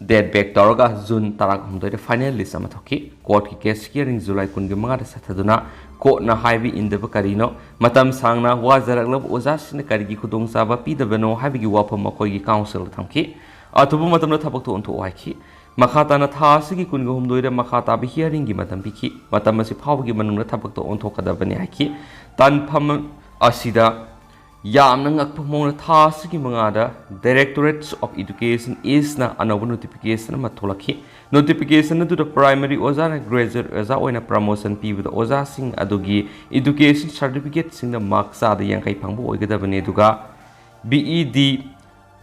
ꯗꯦꯠ ꯕꯦꯛ ꯇꯧꯔꯒ ꯖꯨꯟ ꯇꯔꯥꯍꯨꯝꯗꯣꯏꯗ ꯐꯥꯏꯅꯦꯜ ꯂꯤꯁ ꯑꯃ ꯊꯣꯛꯈꯤ꯫ ꯀꯣꯔꯠꯀꯤ ꯀꯦꯁ ꯍꯤꯌꯥꯔꯤꯡ ꯖꯨꯂꯥꯏ ꯀꯨꯟꯒꯤ ꯃꯉꯥꯗ ꯆꯠꯊꯗꯨꯅ ꯀꯣꯔꯠꯅ ꯍꯥꯏꯕ ꯏꯟꯗꯕ ꯀꯔꯤꯅꯣ? ꯃꯇꯝ ꯁꯥꯡꯅ ꯋꯥꯖꯔꯛꯂꯕ ꯑꯣꯖꯥꯁꯤꯡꯅ ꯀꯔꯤꯒꯤ ꯈꯨꯗꯣꯡꯆꯥꯕ ꯄꯤꯗꯕꯅꯣ ꯍꯥꯏꯕꯒꯤ ꯋꯥꯐꯝ ꯃꯈꯣꯏꯒꯤ ꯀꯥꯎꯟꯁꯤꯜꯗ ꯊꯝꯈꯤ꯫ ꯑꯊꯨꯕ ꯃꯇꯝꯗ ꯊꯕꯛ ꯊꯣꯛ ꯑꯣꯟꯊꯣꯛꯎ ꯍꯥꯏꯈꯤ꯫ ꯃꯈꯥ ꯇꯥꯅ ꯊꯥ ꯑꯁꯤꯒꯤ ꯀꯨꯟꯒ ꯍꯨꯝꯗꯣꯏꯗ ꯃꯈꯥ ꯇꯥꯕ ꯍꯤꯌꯥꯔꯤꯡꯒꯤ ꯃꯇꯝ ꯄꯤꯈꯤ꯫ ꯃꯇꯝ ꯑꯁꯤ ꯐꯥꯎꯕꯒꯤ ꯃꯅꯨꯡꯗ ꯊꯕꯛꯇ ꯑꯣꯟꯊꯣꯛꯀꯗꯕꯅꯤ ꯍꯥꯏꯈꯤ꯫ ꯇꯥꯟꯐꯝ ꯑꯁꯤꯗ ꯌꯥꯝꯅ ꯉꯛꯄ ꯃꯑꯣꯡꯗ ꯊꯥ ꯑꯁꯤꯒꯤ ꯃꯉꯥꯗ Directorate of Education Eastꯅ ꯑꯅꯧꯕ ꯅꯣꯇꯤꯐꯤꯀꯦꯁꯟ ꯑꯃ ꯊꯣꯛꯂꯛꯈꯤ꯫ ꯅꯣꯇꯤꯐꯤꯀꯦꯁꯟ ꯑꯗꯨꯗ ꯄ꯭ꯔꯥꯏꯃꯔꯤ ꯑꯣꯖꯥꯅ ꯒ꯭ꯔꯦꯖꯨꯑꯦꯠ ꯑꯣꯖꯥ ꯑꯣꯏꯅ ꯄ꯭ꯔꯃꯣꯁꯟ ꯄꯤꯕꯗ ꯑꯣꯖꯥꯁꯤꯡ ꯑꯗꯨꯒꯤ ꯏꯗꯨꯀꯦꯁꯟ ꯁꯥꯔꯇꯤꯐꯤꯀꯦꯠꯁꯤꯡꯗ ꯃꯥꯔꯛ ꯆꯥꯗ ꯌꯥꯡꯈꯩ ꯐꯪꯕ ꯑꯣꯏꯒꯗꯕꯅꯤ, ꯑꯗꯨꯒ ꯕꯤ ꯏ ꯗꯤ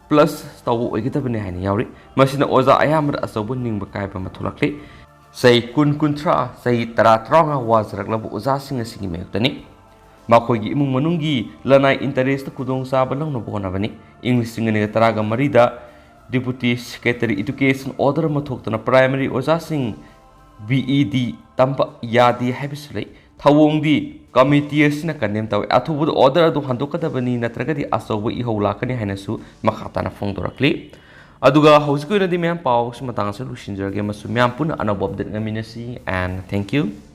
ꯄ꯭ꯂꯁ ꯇꯧꯕ ꯑꯣꯏꯒꯗꯕꯅꯤ ꯍꯥꯏꯅ ꯌꯥꯎꯔꯤ꯫ ꯃꯁꯤꯅ ꯑꯣꯖꯥ ꯑꯌꯥꯝꯕꯗ ꯑꯆꯧꯕ ꯅꯤꯡꯕ ꯀꯥꯏꯕ ꯑꯃ ꯊꯣꯛꯂꯛꯂꯤ꯫ ꯆꯍꯤ ꯀꯨꯟ, ꯀꯨꯟꯊ꯭ꯔꯥ, ꯆꯍꯤ ꯇꯔꯥ, ꯇꯔꯥꯃꯉꯥ ꯋꯥꯖꯔꯛꯂꯕ ꯑꯣꯖꯥꯁꯤꯡ ꯑꯁꯤꯒꯤ ꯃꯥꯌꯣꯛꯇꯅꯤ꯫ ꯃꯈꯣꯏꯒꯤ ꯏꯃꯨꯡ ꯃꯅꯨꯡꯒꯤ ꯂꯅꯥꯏ ꯏꯟꯇꯔꯦꯁꯇ ꯈꯨꯗꯣꯡꯆꯥꯕ ꯂꯧꯅꯕ ꯍꯣꯠꯅꯕꯅꯤ꯫ ꯏꯪ ꯂꯤꯁꯤꯡ ꯑꯅꯤꯒ ꯇꯔꯥꯒ ꯃꯔꯤꯗ Deputy Secretary Education order ꯑꯃ ꯊꯣꯛꯇꯨꯅ ꯄ꯭ꯔꯥꯏꯃꯔꯤ ꯑꯣꯖꯥꯁꯤꯡ ꯕꯤ ꯏ ꯗꯤ ꯇꯝꯕ ꯌꯥꯗꯦ ꯍꯥꯏꯕꯁꯨ ꯂꯩ꯫ ꯊꯧꯑꯣꯡꯗꯤ ꯀꯃꯤꯇꯤ ꯑꯁꯤꯅ ꯀꯟꯗꯦꯝ ꯇꯧꯏ꯫ ꯑꯊꯨꯕꯗ ꯑꯣꯔꯗꯔ ꯑꯗꯨ ꯍꯟꯗꯣꯛꯀꯗꯕꯅꯤ, ꯅꯠꯇ꯭ꯔꯒꯗꯤ ꯑꯆꯧꯕ ꯏꯍꯧ ꯂꯥꯛꯀꯅꯤ ꯍꯥꯏꯅꯁꯨ ꯃꯈꯥ ꯇꯥꯅ ꯐꯣꯡꯗꯣꯔꯛꯂꯤ꯫ ꯑꯗꯨꯒ ꯍꯧꯖꯤꯛꯀꯤ ꯑꯣꯏꯅꯗꯤ ꯃꯌꯥꯝ ꯄꯥꯎꯁꯤ ꯃꯇꯥꯡ ꯑꯁꯤꯗ ꯂꯣꯏꯁꯤꯟꯖꯔꯒꯦ, ꯑꯃꯁꯨꯡ ꯃꯌꯥꯝ ꯄꯨꯟꯅ ꯑꯅꯧꯕ ꯑꯞꯗꯦꯠ ꯉꯥꯏꯃꯤꯟꯅꯁꯤ, and thank you꯫